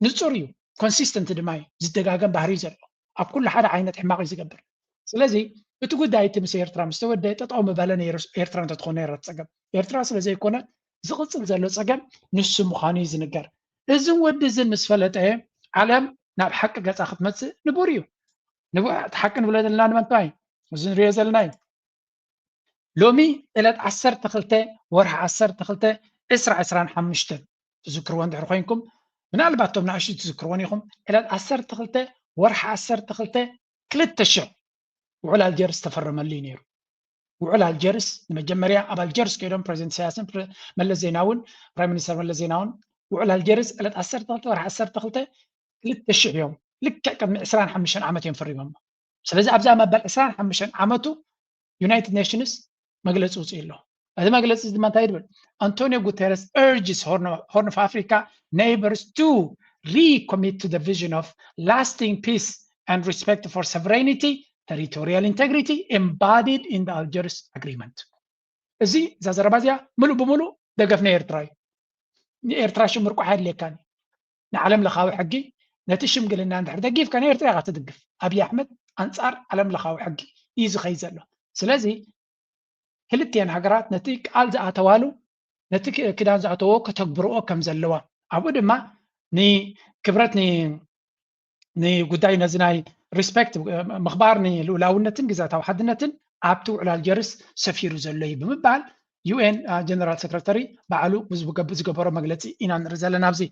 ንፁር እዩ፣ ኮንሲስተንት ድማ እዩ፣ ዝደጋገም ባህሪ እዩ ዘለዎ። ኣብ ኩሉ ሓደ ዓይነት ሕማቕ እዩ ዝገብር። ስለዚ እቲ ጉዳይ እቲ ምስ ኤርትራ ምስ ተወደ ጠጠው ምበለ ነይሩ። ኤርትራ እንተትኾን ነይራ ፀገም ኤርትራ ስለ ዘይኮነ ዝቕፅል ዘሎ ፀገም ንሱ ምዃኑ እዩ ዝንገር። እዝን ወዲ እዝን ምስ ፈለጠ ዓለም ናብ ሓቂ ገፃ ክትመፅእ ንቡር እዩ። ንቡ- እቲ ሓቂ ንብሎ ዘለና ንመንታይ እዚ ንሪኦ ዘለና እዩ። ሎሚ ዕለት ዓሰርተ ክልተ ወርሒ ዓሰርተ ክልተ ዕስራ ዕስራን ሓሙሽተን ትዝክርዎ እንድሕር ኮይንኩም ምናልባት ቶም ንኣሽቱ ትዝክርዎን ኢኹም ዕለት ዓሰርተ ክልተ ወርሒ ዓሰርተ ክልተ ክልተ ሽሕ ውዕል ኣልጀርስ ተፈረመሉ እዩ ነይሩ። ውዕል ኣልጀርስ ንመጀመርያ ኣብ ኣልጀርስ ከይዶም ፕሬዚደንት ኢሳያስን ፕረ- መለስ ዜናውን ፕራይም ሚኒስተር መለስ ዜናውን ውዕል ኣልጀርስ ዕለት ዓሰርተ ክልተ ወርሒ ዓሰርተ ክልተ ክልተ ሽሕ እዮም ልክዕ ቅድሚ ዕስራን ሓሙሽተን ዓመት እዮም ፈሪሞም። ስለዚ ኣብዛ መበል ዕስራን ሓሙሽተን ዓመቱ ዩናይትድ ኔሽንስ መግለፂ ውፅኡ ኣሎ። እዚ መግለፂ እዚ ድማ እንታይ ይብል? Antonio Guterres urges Horn of Africa neighbors to recommit to the vision of lasting peace and respect for sovereignty, territorial integrity embodied in the Algiers Agreement. እዚ እዛ ዘረባ እዚኣ ምሉእ ብምሉእ ደገፍ ናይ ኤርትራ እዩ። ንኤርትራ ሽም ምርቋሕ ኣየድልየካን እዩ። ንዓለም ለኻዊ ሕጊ ነቲ ሽምግልና እንድሕር ደጊፍካ ንኤርትራ ኢኻ ትድግፍ። ኣብይ ኣሕመድ ኣንጻር ዓለም ለኻዊ ሕጊ እዩ ዝኸይድ ዘሎ። ስለዚ ክልቲኤን ሃገራት ነቲ ቃል ዝኣተዋሉ ነቲ ክዳን ዝኣተዎ ከተግብርኦ ከም ዘለዋ፣ ኣብኡ ድማ ንክብረት ንጉዳይ ነዚ ናይ ሪስፔክት ምኽባር ንልኡላውነትን ግዛታዊ ሓድነትን ኣብቲ ውዕል ኣልጀርስ ሰፊሩ ዘሎ እዩ ብምባል ዩኤን ጀነራል ሰክረተሪ ባዕሉ ዝገበሮ መግለፂ ኢና ንርኢ ዘለና ኣብዚ።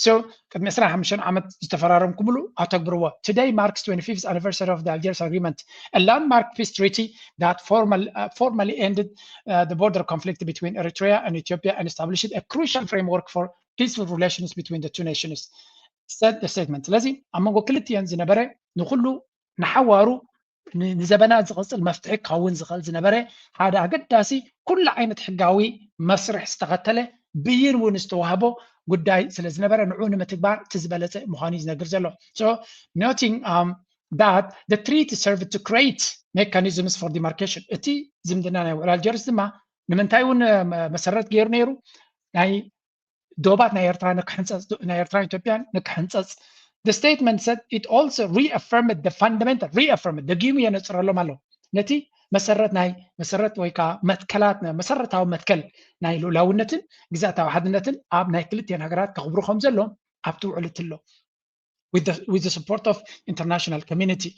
So ቅድሚ ዕስራን ሓሙሽተን ዓመት ዝተፈራረምኩምሉ ኣተግብርዎ። Today marks twenty-fifth anniversary of the Algiers Agreement, a landmark peace treaty that formal, uh, formally ended uh, the border conflict between Eritrea and Ethiopia and established a crucial framework for peaceful relations between the two nations, said the statement. ስለዚ ኣብ መንጎ ክልቲኤን ዝነበረ ንኩሉ ንሓዋሩ ንዘበናት ዝቐፅል መፍትሒ ክኸውን ዝኽእል ዝነበረ ሓደ ኣገዳሲ ኩሉ ዓይነት ሕጋዊ መስርሕ ዝተኸተለ ብይን እውን ዝተዋህቦ ጉዳይ ስለ ዝነበረ ንዑ ንምትግባር እቲ ዝበለፀ ምዃኑ እዩ ዝነግር ዘሎ። So noting um, that the treaty served to create mechanisms for demarcation እቲ ዝምድና ናይ ውዕል ኣልጀርስ ድማ ንምንታይ እውን መሰረት ገይሩ ነይሩ ናይ ዶባት ናይ ኤርትራ ንክሕንፀፅ ናይ ኤርትራን ኢትዮጵያን ንክሕንፀፅ። The statement said it also reaffirmed the fundamental reaffirmed ደጊሙ የነፅረሎም ኣሎ ነቲ መሰረት ናይ መሰረት ወይ ከዓ መትከላት መሰረታዊ መትከል ናይ ልኡላውነትን ግዛታዊ ሓድነትን ኣብ ናይ ክልቲኤን ሃገራት ከኽብሩ ከም ዘለዎም ኣብቲ ውዕል እትሎ with the, with the support of international community.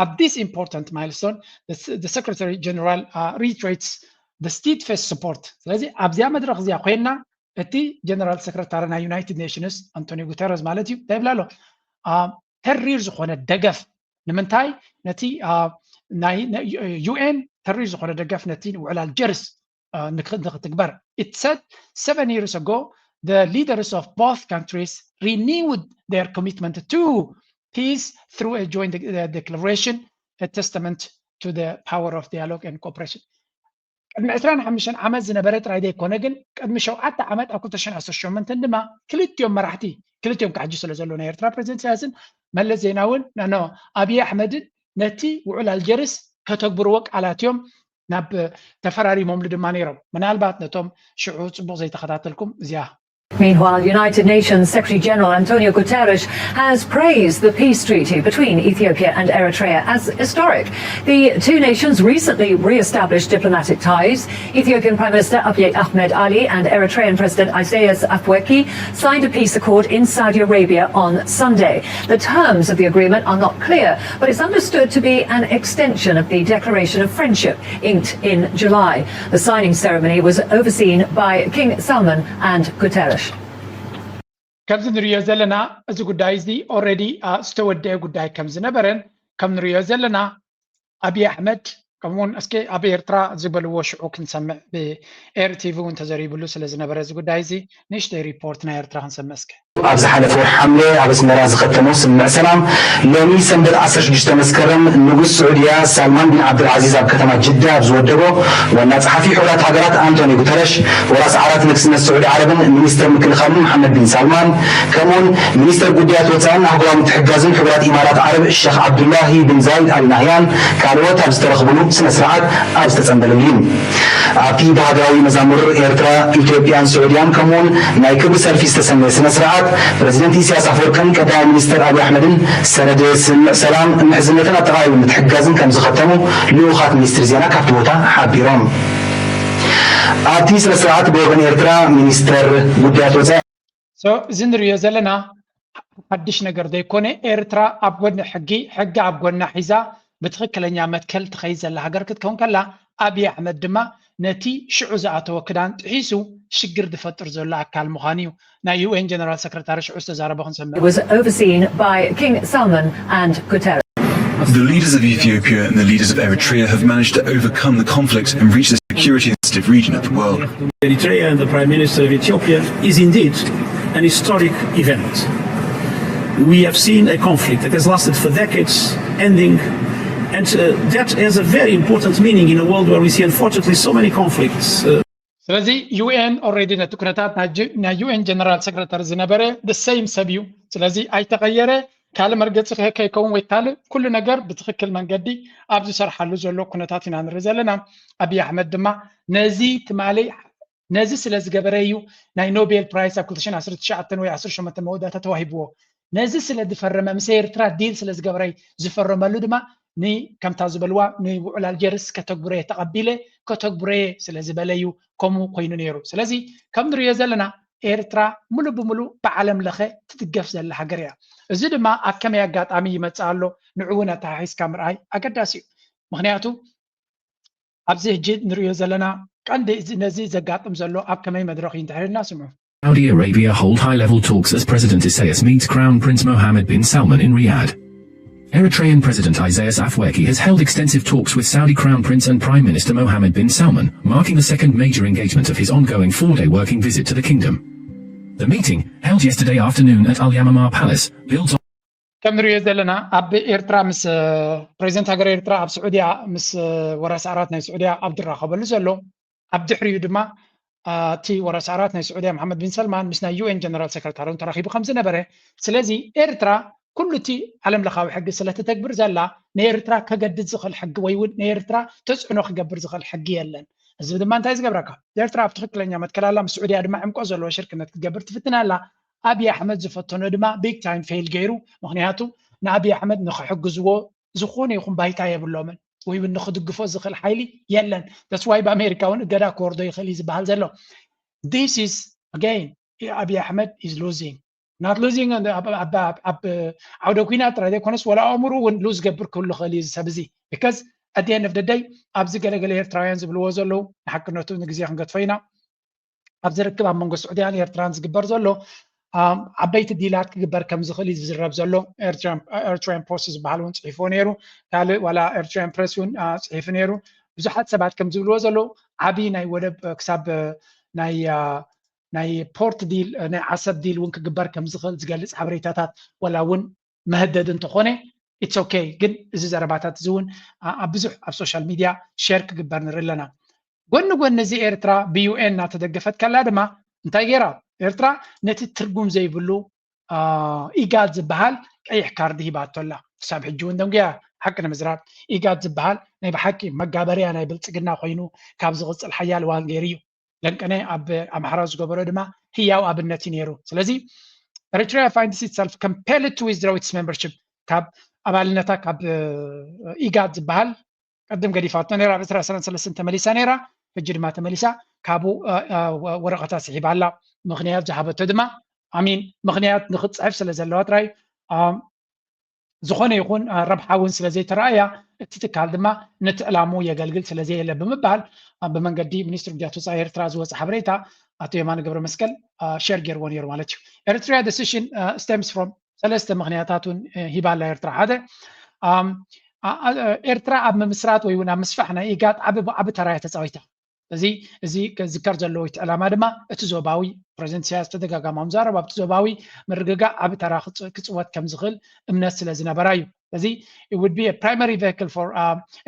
At this important milestone, the, the Secretary General uh, reiterates the steadfast support. ስለዚ ኣብዚኣ መድረክ እዚኣ ኮይና እቲ ጀነራል ሰክረታሪ ናይ ዩናይትድ ኔሽንስ ኣንቶኒዮ ጉተረዝ ማለት እዩ እንታይ ይብላ ኣሎ? ተሪር ዝኾነ ደገፍ ንምንታይ ነቲ ናይ ዩኤን ተሪር ዝኾነ ደገፍ ነቲ ውዕል ኣልጀርስ ንክትግበር። It said seven years ago the leaders of both countries renewed their commitment to peace through a joint declaration, a testament to the power of dialogue and cooperation. ቅድሚ ዕስራን ሓሙሽተን ዓመት ዝነበረ ጥራይ ዘይኮነ ግን ቅድሚ ሸውዓተ ዓመት ኣብ ክልተ ሽሕን ዓሰርተ ሸሞንተን ድማ ክልቲኦም መራሕቲ ክልቲኦም ካሕጂ ስለ ዘሎ ናይ ኤርትራ ፕሬዚደንት ኢሳያስን መለስ ዜናውን ኖ ኣብዪ ኣሕመድን ነቲ ውዕል ኣልጀርስ ከተግብርዎ ቃላት እዮም ናብ ተፈራሪሞምሉ ድማ ነይሮም። ምናልባት ነቶም ሽዑ ጽቡቕ ዘይተኸታተልኩም እዚኣ Meanwhile, United Nations Secretary General Antonio Guterres has praised the peace treaty between Ethiopia and Eritrea as historic. The two nations recently re-established diplomatic ties. Ethiopian Prime Minister Abiy Ahmed Ali and Eritrean President Isaias Afwerki signed a peace accord in Saudi Arabia on Sunday. The terms of the agreement are not clear, but it's understood to be an extension of the Declaration of Friendship inked in July. The signing ceremony was overseen by King Salman and Guterres. ከምዚ ንሪኦ ዘለና እዚ ጉዳይ እዚ ኦረዲ ዝተወደአ ጉዳይ ከም ዝነበረን ከም ንሪኦ ዘለና ኣብዪ ኣሕመድ ከምኡውን እስኪ ኣብ ኤርትራ ዝበልዎ ሽዑ ክንሰምዕ ብኤር ቲቪ እውን ተዘሪብሉ ስለ ዝነበረ እዚ ጉዳይ እዚ ንእሽተይ ሪፖርት ናይ ኤርትራ ክንሰምዕ እስኪ። ኣብ ዝሓለፈ ወርሒ ሓምለ ኣብ ኣስመራ ዝኸተሞ ስምምዕ ሰላም ሎሚ ሰንበት ዓሰርተ ሽዱሽተ መስከረም ንጉስ ስዑድያ ሳልማን ቢን ዓብዱልዓዚዝ ኣብ ከተማ ጅዳ ኣብ ዝወደቦ ዋና ጸሓፊ ሕቡራት ሃገራት ኣንቶኒ ጉተረሽ፣ ወራስ ዓራት ንግስነት ስዑዲ ዓረብን ሚኒስተር ምክልኻልን መሓመድ ቢን ሳልማን፣ ከምኡውን ሚኒስተር ጉዳያት ወጻእን ኣህጉራዊ ምትሕግጋዝን ሕቡራት ኢማራት ዓረብ ሸኽ ዓብዱላሂ ቢን ዛይድ ኣል ናህያን ካልኦት ኣብ ዝተረኽብሉ ስነ ስርዓት ኣብ ዝተጸንበለሉ እዩ። ኣብቲ ብሃገራዊ መዛሙር ኤርትራ፣ ኢትዮጵያን ስዑድያን ከምኡውን ናይ ክብሪ ሰልፊ ዝተሰመየ ስነ ስርዓት ፕረዚደንት ኢሳያስ ኣፈወርቅን ቀዳማይ ሚኒስተር ኣብይ ኣሕመድን ሰነድ ስምምዕ ሰላም፣ ምሕዝነትን ኣጠቓላሊ ምትሕግጋዝን ከም ዝኸተሙ ልኡኻት ሚኒስትሪ ዜና ካብቲ ቦታ ሓቢሮም። ኣብቲ ስነ ስርዓት ብወገን ኤርትራ ሚኒስተር ጉዳያት ወፃኢ So እዚ ንሪኦ ዘለና ሓድሽ ነገር ዘይኮነ ኤርትራ ኣብ ጎኒ ሕጊ ሕጊ ኣብ ጎና ሒዛ ብትኽክለኛ መትከል ትኸይድ ዘላ ሃገር ክትከውን ከላ ኣብዪ ኣሕመድ ድማ ነቲ ሽዑ ዝኣተወ ክዳን ጥሒሱ ሽግር ዝፈጥር ዘሎ ኣካል ምዃኑ እዩ ናይ ዩኤን ጀነራል ሰክረታሪ ሽዑ ዝተዛረቦ ክንሰምዕ። It was overseen by King Salman and Guterres. The leaders of Ethiopia and the leaders of Eritrea have managed to overcome the conflict and reach a security sensitive region of the world. Eritrea and the Prime Minister of Ethiopia is indeed an historic event. We have seen a conflict that has lasted for decades ending, and uh, that has a very important meaning in a world where we see, unfortunately, so many conflicts. Uh, ስለዚ ዩኤን ኦልሬዲ ነቲ ኩነታት ናይ ዩኤን ጀነራል ሰክረታሪ ዝነበረ the same ሰብ እዩ። ስለዚ ኣይተቐየረ ካልእ መርገፂ ከይከውን ወይ ካልእ ኩሉ ነገር ብትኽክል መንገዲ ኣብ ዝሰርሓሉ ዘሎ ኩነታት ኢና ንርኢ ዘለና። ኣብዪ ኣሕመድ ድማ ነዚ ትማሊ ነዚ ስለ ዝገበረ እዩ ናይ ኖቤል ፕራይስ ኣብ ክልተ ሽሕን ዓሰርተ ትሽዓተን ወይ ዓሰርተ ሸሞንተን መወዳእታ ተዋሂብዎ። ነዚ ስለ ዝፈረመ ምስ ኤርትራ ዲል ስለ ዝገበረ ዝፈረመሉ ድማ ከምታ ዝበልዋ ንውዕል ኣልጀርስ ከተግብሮ እየ ተቐቢለ፣ ከተግብሮ እየ ስለ ዝበለ እዩ ከምኡ ኮይኑ ነይሩ። ስለዚ ከም ንሪኦ ዘለና ኤርትራ ሙሉእ ብሙሉእ ብዓለም ለኸ ትድገፍ ዘላ ሃገር እያ። እዚ ድማ ኣብ ከመይ ኣጋጣሚ ይመጽእ ኣሎ ንዕኡ እውን ኣተሓሒዝካ ምርኣይ ኣገዳሲ እዩ። ምክንያቱ ኣብዚ ሕጂ ንሪኦ ዘለና ቀንዲ ነዚ ዘጋጥም ዘሎ ኣብ ከመይ መድረኽ እዩ እንድሕር ኢልና ስምዑ። Saudi Arabia hold high-level talks as President Isaias meets Crown Prince Mohammed bin Salman in Riyadh. Eritrean President Isaias Afwerki has held extensive talks with Saudi Crown Prince and Prime Minister Mohammed bin Salman, marking the second major engagement of his ongoing four-day working visit to the kingdom. The meeting, held yesterday afternoon at Al Yamamah Palace, builds on ከም ንሪኦ ዘለና ኣብ ኤርትራ ምስ ፕሬዚደንት ሃገር ኤርትራ ኣብ ስዑድያ ምስ ወራስ ኣራት ናይ ስዑድያ ኣብ ዝራኸበሉ ዘሎ ኣብ ድሕሪኡ ድማ እቲ ወራስ ኣራት ናይ ስዑድያ መሓመድ ቢን ሰልማን ምስ ናይ ዩኤን ጀነራል ሰክረታሪ ተራኺቡ ከም ዝነበረ፣ ስለዚ ኤርትራ ኩሉ እቲ ዓለም ለኻዊ ሕጊ ስለትተግብር ዘላ ንኤርትራ ከገድድ ዝኽእል ሕጊ ወይ እውን ንኤርትራ ተፅዕኖ ክገብር ዝኽእል ሕጊ የለን። እዚ ድማ እንታይ ዝገብረካ? ኤርትራ ኣብ ትኽክለኛ መትከል ኣላ፣ ምስ ስዑድያ ድማ ዕምቆ ዘለዎ ሽርክነት ክትገብር ትፍትን ኣላ። ኣብይ ኣሕመድ ዝፈተኖ ድማ ቢግ ታይም ፌል ገይሩ። ምክንያቱ ንኣብይ ኣሕመድ ንክሕግዝዎ ዝኾነ ይኹን ባይታ የብሎምን ወይ እውን ንክድግፎ ዝኽእል ሓይሊ የለን። ተስዋይ ብኣሜሪካ እውን እገዳ ክወርዶ ይኽእል እዩ ዝበሃል ዘሎ። This is again ኣብይ ኣሕመድ is losing not losing ኣብ ዓውደ ኩናት ጥራይ ዘይኮነስ ወላ ኣእምሩ እውን ሉዝ ገብር ክህሉ ክእል እዩ ሰብ እዚ because at the end of the day ኣብዚ ገለገለ ኤርትራውያን ዝብልዎ ዘለዉ ንሓቅነቱ ንግዜ ክንገድፎ ኢና። ኣብዚ ርክብ ኣብ መንጎ ስዑድያን ኤርትራን ዝግበር ዘሎ ዓበይቲ ዲላት ክግበር ከም ዝኽእል እዩ ዝዝረብ ዘሎ። ኤርትራን ፖስት ዝበሃል እውን ፅሒፍዎ ነይሩ። ካልእ ዋላ ኤርትራን ፕረስ እውን ፅሒፉ ነይሩ። ብዙሓት ሰባት ከም ዝብልዎ ዘለዉ ዓብዪ ናይ ወደብ ክሳብ ናይ ናይ ፖርት ዲል ናይ ዓሰብ ዲል እውን ክግበር ከም ዝኽእል ዝገልፅ ሓበሬታታት ዋላ እውን መህደድ እንተኾነ it's okay። ግን እዚ ዘረባታት እዚ እውን ኣብ ብዙሕ ኣብ ሶሻል ሚድያ ሸር ክግበር ንርኢ ኣለና። ጎኒ ጎኒ እዚ ኤርትራ ብዩኤን እናተደገፈት ከላ ድማ እንታይ ገይራ? ኤርትራ ነቲ ትርጉም ዘይብሉ ኢጋድ ዝበሃል ቀይሕ ካርዲ ሂባቶ ኣላ። ክሳብ ሕጂ እውን ደንጉያ። ሓቂ ንምዝራብ ኢጋድ ዝበሃል ናይ ብሓቂ መጋበርያ ናይ ብልፅግና ኮይኑ ካብ ዝቕፅል ሓያል እዋን ገይሩ እዩ። ለንቀነ ኣብ ኣምሓራ ዝገበሮ ድማ ህያው ኣብነት እዩ ነይሩ። ስለዚ Eritrea finds itself compelled to withdraw its membership ካብ ኣባልነታ ካብ ኢጋድ ዝበሃል ቀድም ገዲፋቶ ነይራ ኣብ ዕስራ ዕስራን ሰለስተን ተመሊሳ ነይራ። ሕጂ ድማ ተመሊሳ ካብኡ ወረቐታ ስሒባ ኣላ። ምክንያት ዝሃበቶ ድማ ኣሚን ምክንያት ንክትፅሕፍ ስለ ዘለዋ ጥራይ ዝኾነ ይኹን ረብሓ እውን ስለ ዘይተረኣያ እቲ ትካል ድማ ነቲ ዕላሙ የገልግል ስለ ዘየለ ብምባል ብመንገዲ ሚኒስትሪ ጉዳያት ወፃኢ ኤርትራ ዝወፀ ሓበሬታ ኣቶ የማነ ገብረ መስቀል ሸር ገይርዎ ነይሩ ማለት እዩ። Eritrea decision stems from ሰለስተ ምክንያታት እውን ሂባ ኣላ ኤርትራ። ሓደ ኤርትራ ኣብ ምምስራት ወይ እውን ኣብ ምስፋሕ ናይ ኢጋድ ዓቢ ዓቢ ተራ እያ ተፃዊታ። እዚ እዚ ክዝከር ዘለዎ እቲ ዕላማ ድማ እቲ ዞባዊ ፕሬዚደንት ኢሳያስ ተደጋጋሚ ምዛረብ ኣብቲ ዞባዊ ምርግጋእ ዓቢ ተራ ክፅወት ከም ዝኽእል እምነት ስለ ዝነበራ እዩ። ስለዚ it would be a primary vehicle for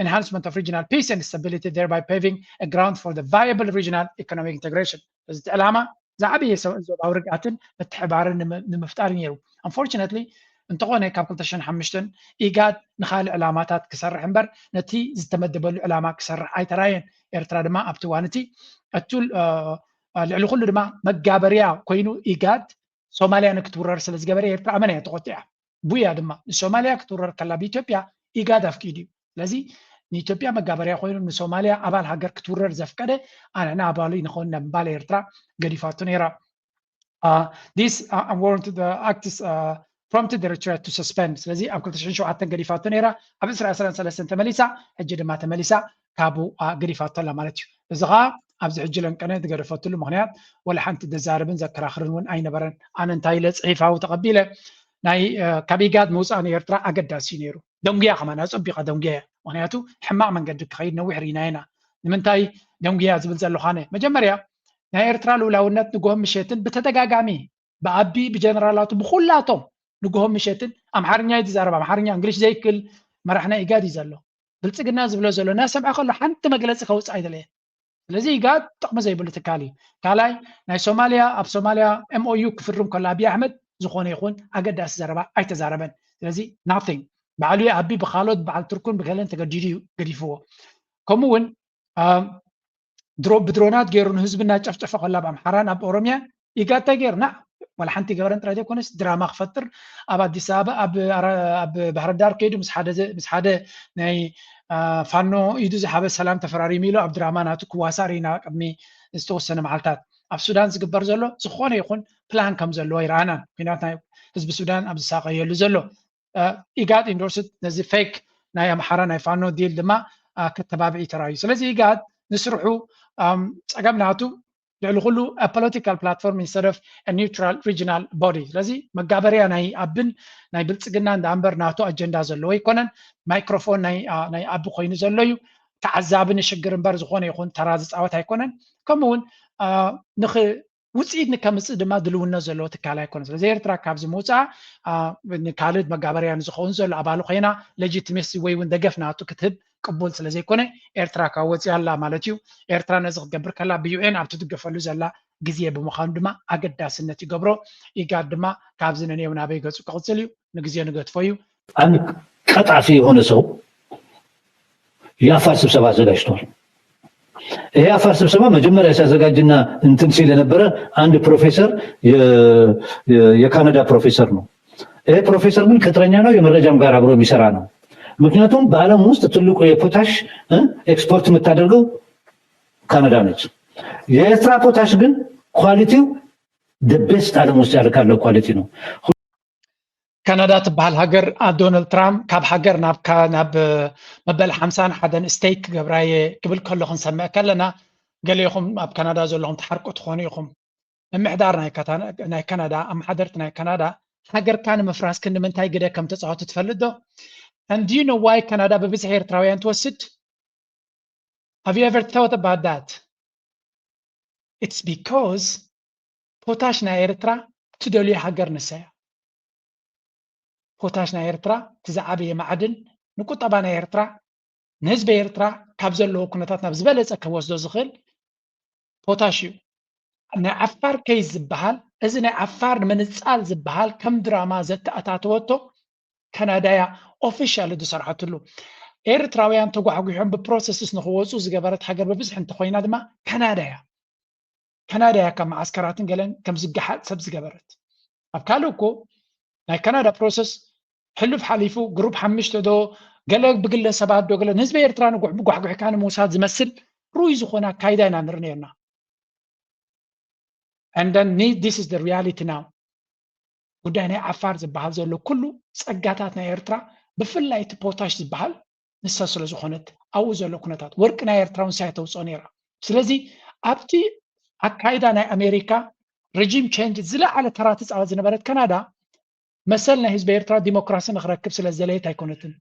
enhancement of regional peace and stability, thereby paving a ground for the viable regional economic integration። እዚ ዕላማ ዝዓበየ ዞባዊ ርግኣትን ምትሕባርን ንምፍጣር እዩ ነይሩ። Unfortunately እንተኾነ ካብ ክልተ ሽሕን ሓሙሽተን ኢጋድ ንኻልእ ዕላማታት ክሰርሕ እምበር ነቲ ዝተመደበሉ ዕላማ ክሰርሕ ኣይተራየን። ኤርትራ ድማ ኣብቲ እዋን እቲ እቱ ልዕሊ ኩሉ ድማ መጋበርያ ኮይኑ ኢጋድ ሶማልያ ንክትውረር ስለ ዝገበረ ኤርትራ ኣመና እያ ተቆጢዓ። ቡያ ድማ ንሶማልያ ክትውረር ከላ ብኢትዮጵያ ኢጋድ ኣፍቂዱ እዩ። ስለዚ ንኢትዮጵያ መጋበርያ ኮይኑ ንሶማልያ ኣባል ሃገር ክትውረር ዘፍቀደ ኣንሕና ኣባሉ ይንኸውን ናብ ምባል ኤርትራ ገዲፋቶ ነይራ። This unwarranted acts prompted Eritrea to suspend። ስለዚ ኣብ ክልተ ሽሕን ሸውዓተን ገዲፋቶ ነይራ፣ ኣብ ዕስራ ዕስራን ሰለስተን ተመሊሳ፣ ሕጂ ድማ ተመሊሳ ካብኡ ገዲፋቶ ኣላ ማለት እዩ። እዚ ከዓ ኣብዚ ሕጂ ለንቀነ ዝገደፈትሉ ምክንያት ወላ ሓንቲ ዘዛርብን ዘከራኽርን እውን ኣይነበረን። ኣነ እንታይ ኢለ ፅሒፋዊ ተቐቢለ ናይ ካብ ኢጋድ ምውፃእ ንኤርትራ ኣገዳሲ እዩ ነይሩ። ደንጉያ ከማን ኣፀቢቓ ደንጉያ እያ። ምክንያቱ ሕማቕ መንገዲ ክኸይድ ነዊሕ ርኢና ኢና። ንምንታይ ደንጉያ ዝብል ዘለኹ ኣነ መጀመርያ ናይ ኤርትራ ልኡላውነት ንግሆ ምሸትን ብተደጋጋሚ ብኣቢ ብጀነራላቱ ብኩላቶም ንግሆ ምሸትን ኣምሓርኛ እዩ ዝዛረብ። ኣምሓርኛ እንግሊሽ ዘይክል መራሕ ናይ ኢጋድ እዩ ዘሎ። ብልፅግና ዝብሎ ዘሎ እናሰምዐ ከሎ ሓንቲ መግለፂ ከውፅእ ኣይደለየን። ስለዚ ኢጋድ ጥቕሚ ዘይብሉ ትካል እዩ። ካልኣይ ናይ ሶማልያ ኣብ ሶማልያ ኤምኦዩ ክፍርም ከሎ ኣብይ ኣሕመድ ዝኾነ ይኹን ኣገዳሲ ዘረባ ኣይተዛረበን። ስለዚ nothing ባዕሉ ኣቢ ብካሎት በዓል ቱርኩን ብገለን ተገዲዱ እዩ ገዲፍዎ። ከምኡ እውን ድሮ ብድሮናት ገይሩ ንህዝቢ እናጨፍጨፈ ከሎ ኣብ ኣምሓራን ኣብ ኦሮሚያን ኢጋድ እንታይ ገይሩ? ና ዋላ ሓንቲ ገበረን ጥራይ ዘይኮነስ ድራማ ክፈጥር ኣብ ኣዲስ ኣበባ ኣብ ኣራ- ኣብ ባህር ዳር ከይዱ ምስ ሓደ ዘ- ምስ ሓደ ናይ አ፣ ፋኖ ኢዱ ዝሓበ ሰላም ተፈራሪሙ ኢሉ ኣብ ድራማ ናቱ ክዋሳእ ርኢና ቅድሚ ዝተወሰነ መዓልታት። ኣብ ሱዳን ዝግበር ዘሎ ዝኾነ ይኹን ፕላን ከም ዘለዎ ይረኣናን ኩናት ናይ ህዝቢ ሱዳን ኣብ ዝሳቀየሉ ዘሎ ኢጋድ ኢንዶርስድ ነዚ ፌክ ናይ ኣምሓራ ናይ ፋኖ ዲል ድማ ከተባብዒ ተራእዩ። ስለዚ ኢጋድ ንስርሑ ጸገም ናቱ ልዕሊ ኩሉ ፖለቲካል ፕላትፎርም instead of neutral regional body። ስለዚ መጋበርያ ናይ ኣብን ናይ ብልፅግና እንዳ እምበር ናቱ ኣጀንዳ ዘለዎ ኣይኮነን። ማይክሮፎን ናይ ኣቢ ኮይኑ ዘሎ እዩ። ተዓዛቢ ንሽግር እምበር ዝኾነ ይኹን ተራ ዝፃወት ኣይኮነን። ከምኡ እውን ንኽ ውፅኢት ንከምፅእ ድማ ድልውነት ዘለዎ ትካል ኣይኮነን። ስለዚ ኤርትራ ካብዚ ምውፃኣ ንካልእ መጋበርያ ንዝኸውን ዘሎ ኣባሉ ኮይና ሌጂቲሜሲ ወይ እውን ደገፍ ናቱ ክትህብ ቅቡል ስለዘይኮነ ኤርትራ ካብ ወፂኣ ኣላ ማለት እዩ። ኤርትራ ነዚ ክትገብር ከላ ብዩኤን ኣብ ትድገፈሉ ዘላ ግዜ ብምዃኑ ድማ ኣገዳስነት ይገብሮ። ኢጋድ ድማ ካብዚ ንንየው ናበይ ገፁ ክቕፅል እዩ፣ ንግዜ ንገድፎ እዩ። አንድ ቀጣፊ የሆነ ሰው የአፋር ስብሰባ አዘጋጅቷል። ይሄ የአፋር ስብሰባ መጀመሪያ ሲያዘጋጅና እንትን ሲል የነበረ አንድ ፕሮፌሰር የካናዳ ፕሮፌሰር ነው። ይሄ ፕሮፌሰር ግን ቅጥረኛ ነው፣ የመረጃም ጋር አብሮ የሚሰራ ነው። ምክንያቱም በዓለም ውስጥ ትልቁ የፖታሽ ኤክስፖርት የምታደርገው ካናዳ ነች። የኤርትራ ፖታሽ ግን ኳሊቲው ቤስት ዓለም ውስጥ ያለ ካለው ኳሊቲ ነው። ካናዳ ትበሃል ሃገር ዶናልድ ትራምፕ ካብ ሃገር ናብ መበል ሓምሳን ሓደን ስቴት ክገብራየ ክብል ከሎ ክንሰምዕ ከለና ገሌኹም ኣብ ካናዳ ዘለኹም ትሓርቁ ትኾኑ ኢኹም። ምምሕዳር ናይ ካናዳ ኣመሓደርቲ ናይ ካናዳ ሃገርካ ንምፍራስ ክንዲ ምንታይ ግደ ከም ተፃወቱ ትፈልጥ ዶ? And do you know why ካናዳ ብብዝሒ ኤርትራውያን ትወስድ? Have you ever thought about that? It's because ፖታሽ ናይ ኤርትራ ትደልዮ ሃገር ንሳ እያ። ፖታሽ ናይ ኤርትራ እቲ ዝዓበየ ማዕድን ንቁጠባ ናይ ኤርትራ ንህዝቢ ኤርትራ ካብ ዘለዎ ኩነታት ናብ ዝበለፀ ከወስዶ ዝኽእል ፖታሽ እዩ። ናይ ዓፋር ኬዝ ዝበሃል እዚ ናይ ዓፋር ንምንፃል ዝበሃል ከም ድራማ ዘተኣታተወቶ ካናዳያ ኦፊሻል ዝሰርሐትሉ ኤርትራውያን ተጓሕጒሖም ብፕሮሰስስ ንክወፁ ዝገበረት ሃገር ብብዝሒ እንተኮይና ድማ ካናዳያ ካናዳያ ካብ መዓስከራትን ገለን ከም ዝገሓጥ ሰብ ዝገበረት ኣብ ካልእ እኮ ናይ ካናዳ ፕሮሰስ ሕሉፍ ሓሊፉ ግሩፕ ሓምሽተ ዶ ገለ ብግለሰባት ዶ ገለ ንህዝቢ ኤርትራ ንጓሕጒሕካ ንምውሳድ ዝመስል ሩይ ዝኾነ ኣካይዳ ኢና ንርኢ ነርና። And then this is the reality now። ጉዳይ ናይ ዓፋር ዝበሃል ዘሎ ኩሉ ጸጋታት ናይ ኤርትራ ብፍላይ እቲ ፖታሽ ዝበሃል ንሳ ስለ ዝኾነት ኣብኡ ዘሎ ኩነታት ወርቂ ናይ ኤርትራ እውን ሳይ ተውፅኦ ነይራ። ስለዚ ኣብቲ ኣካይዳ ናይ ኣሜሪካ ሬጂም ቼንጅ ዝለዓለ ተራ ትፃወት ዝነበረት ካናዳ መሰል ናይ ህዝቢ ኤርትራ ዲሞክራሲ ንክረክብ ስለ ዝደለየት ኣይኮነትን።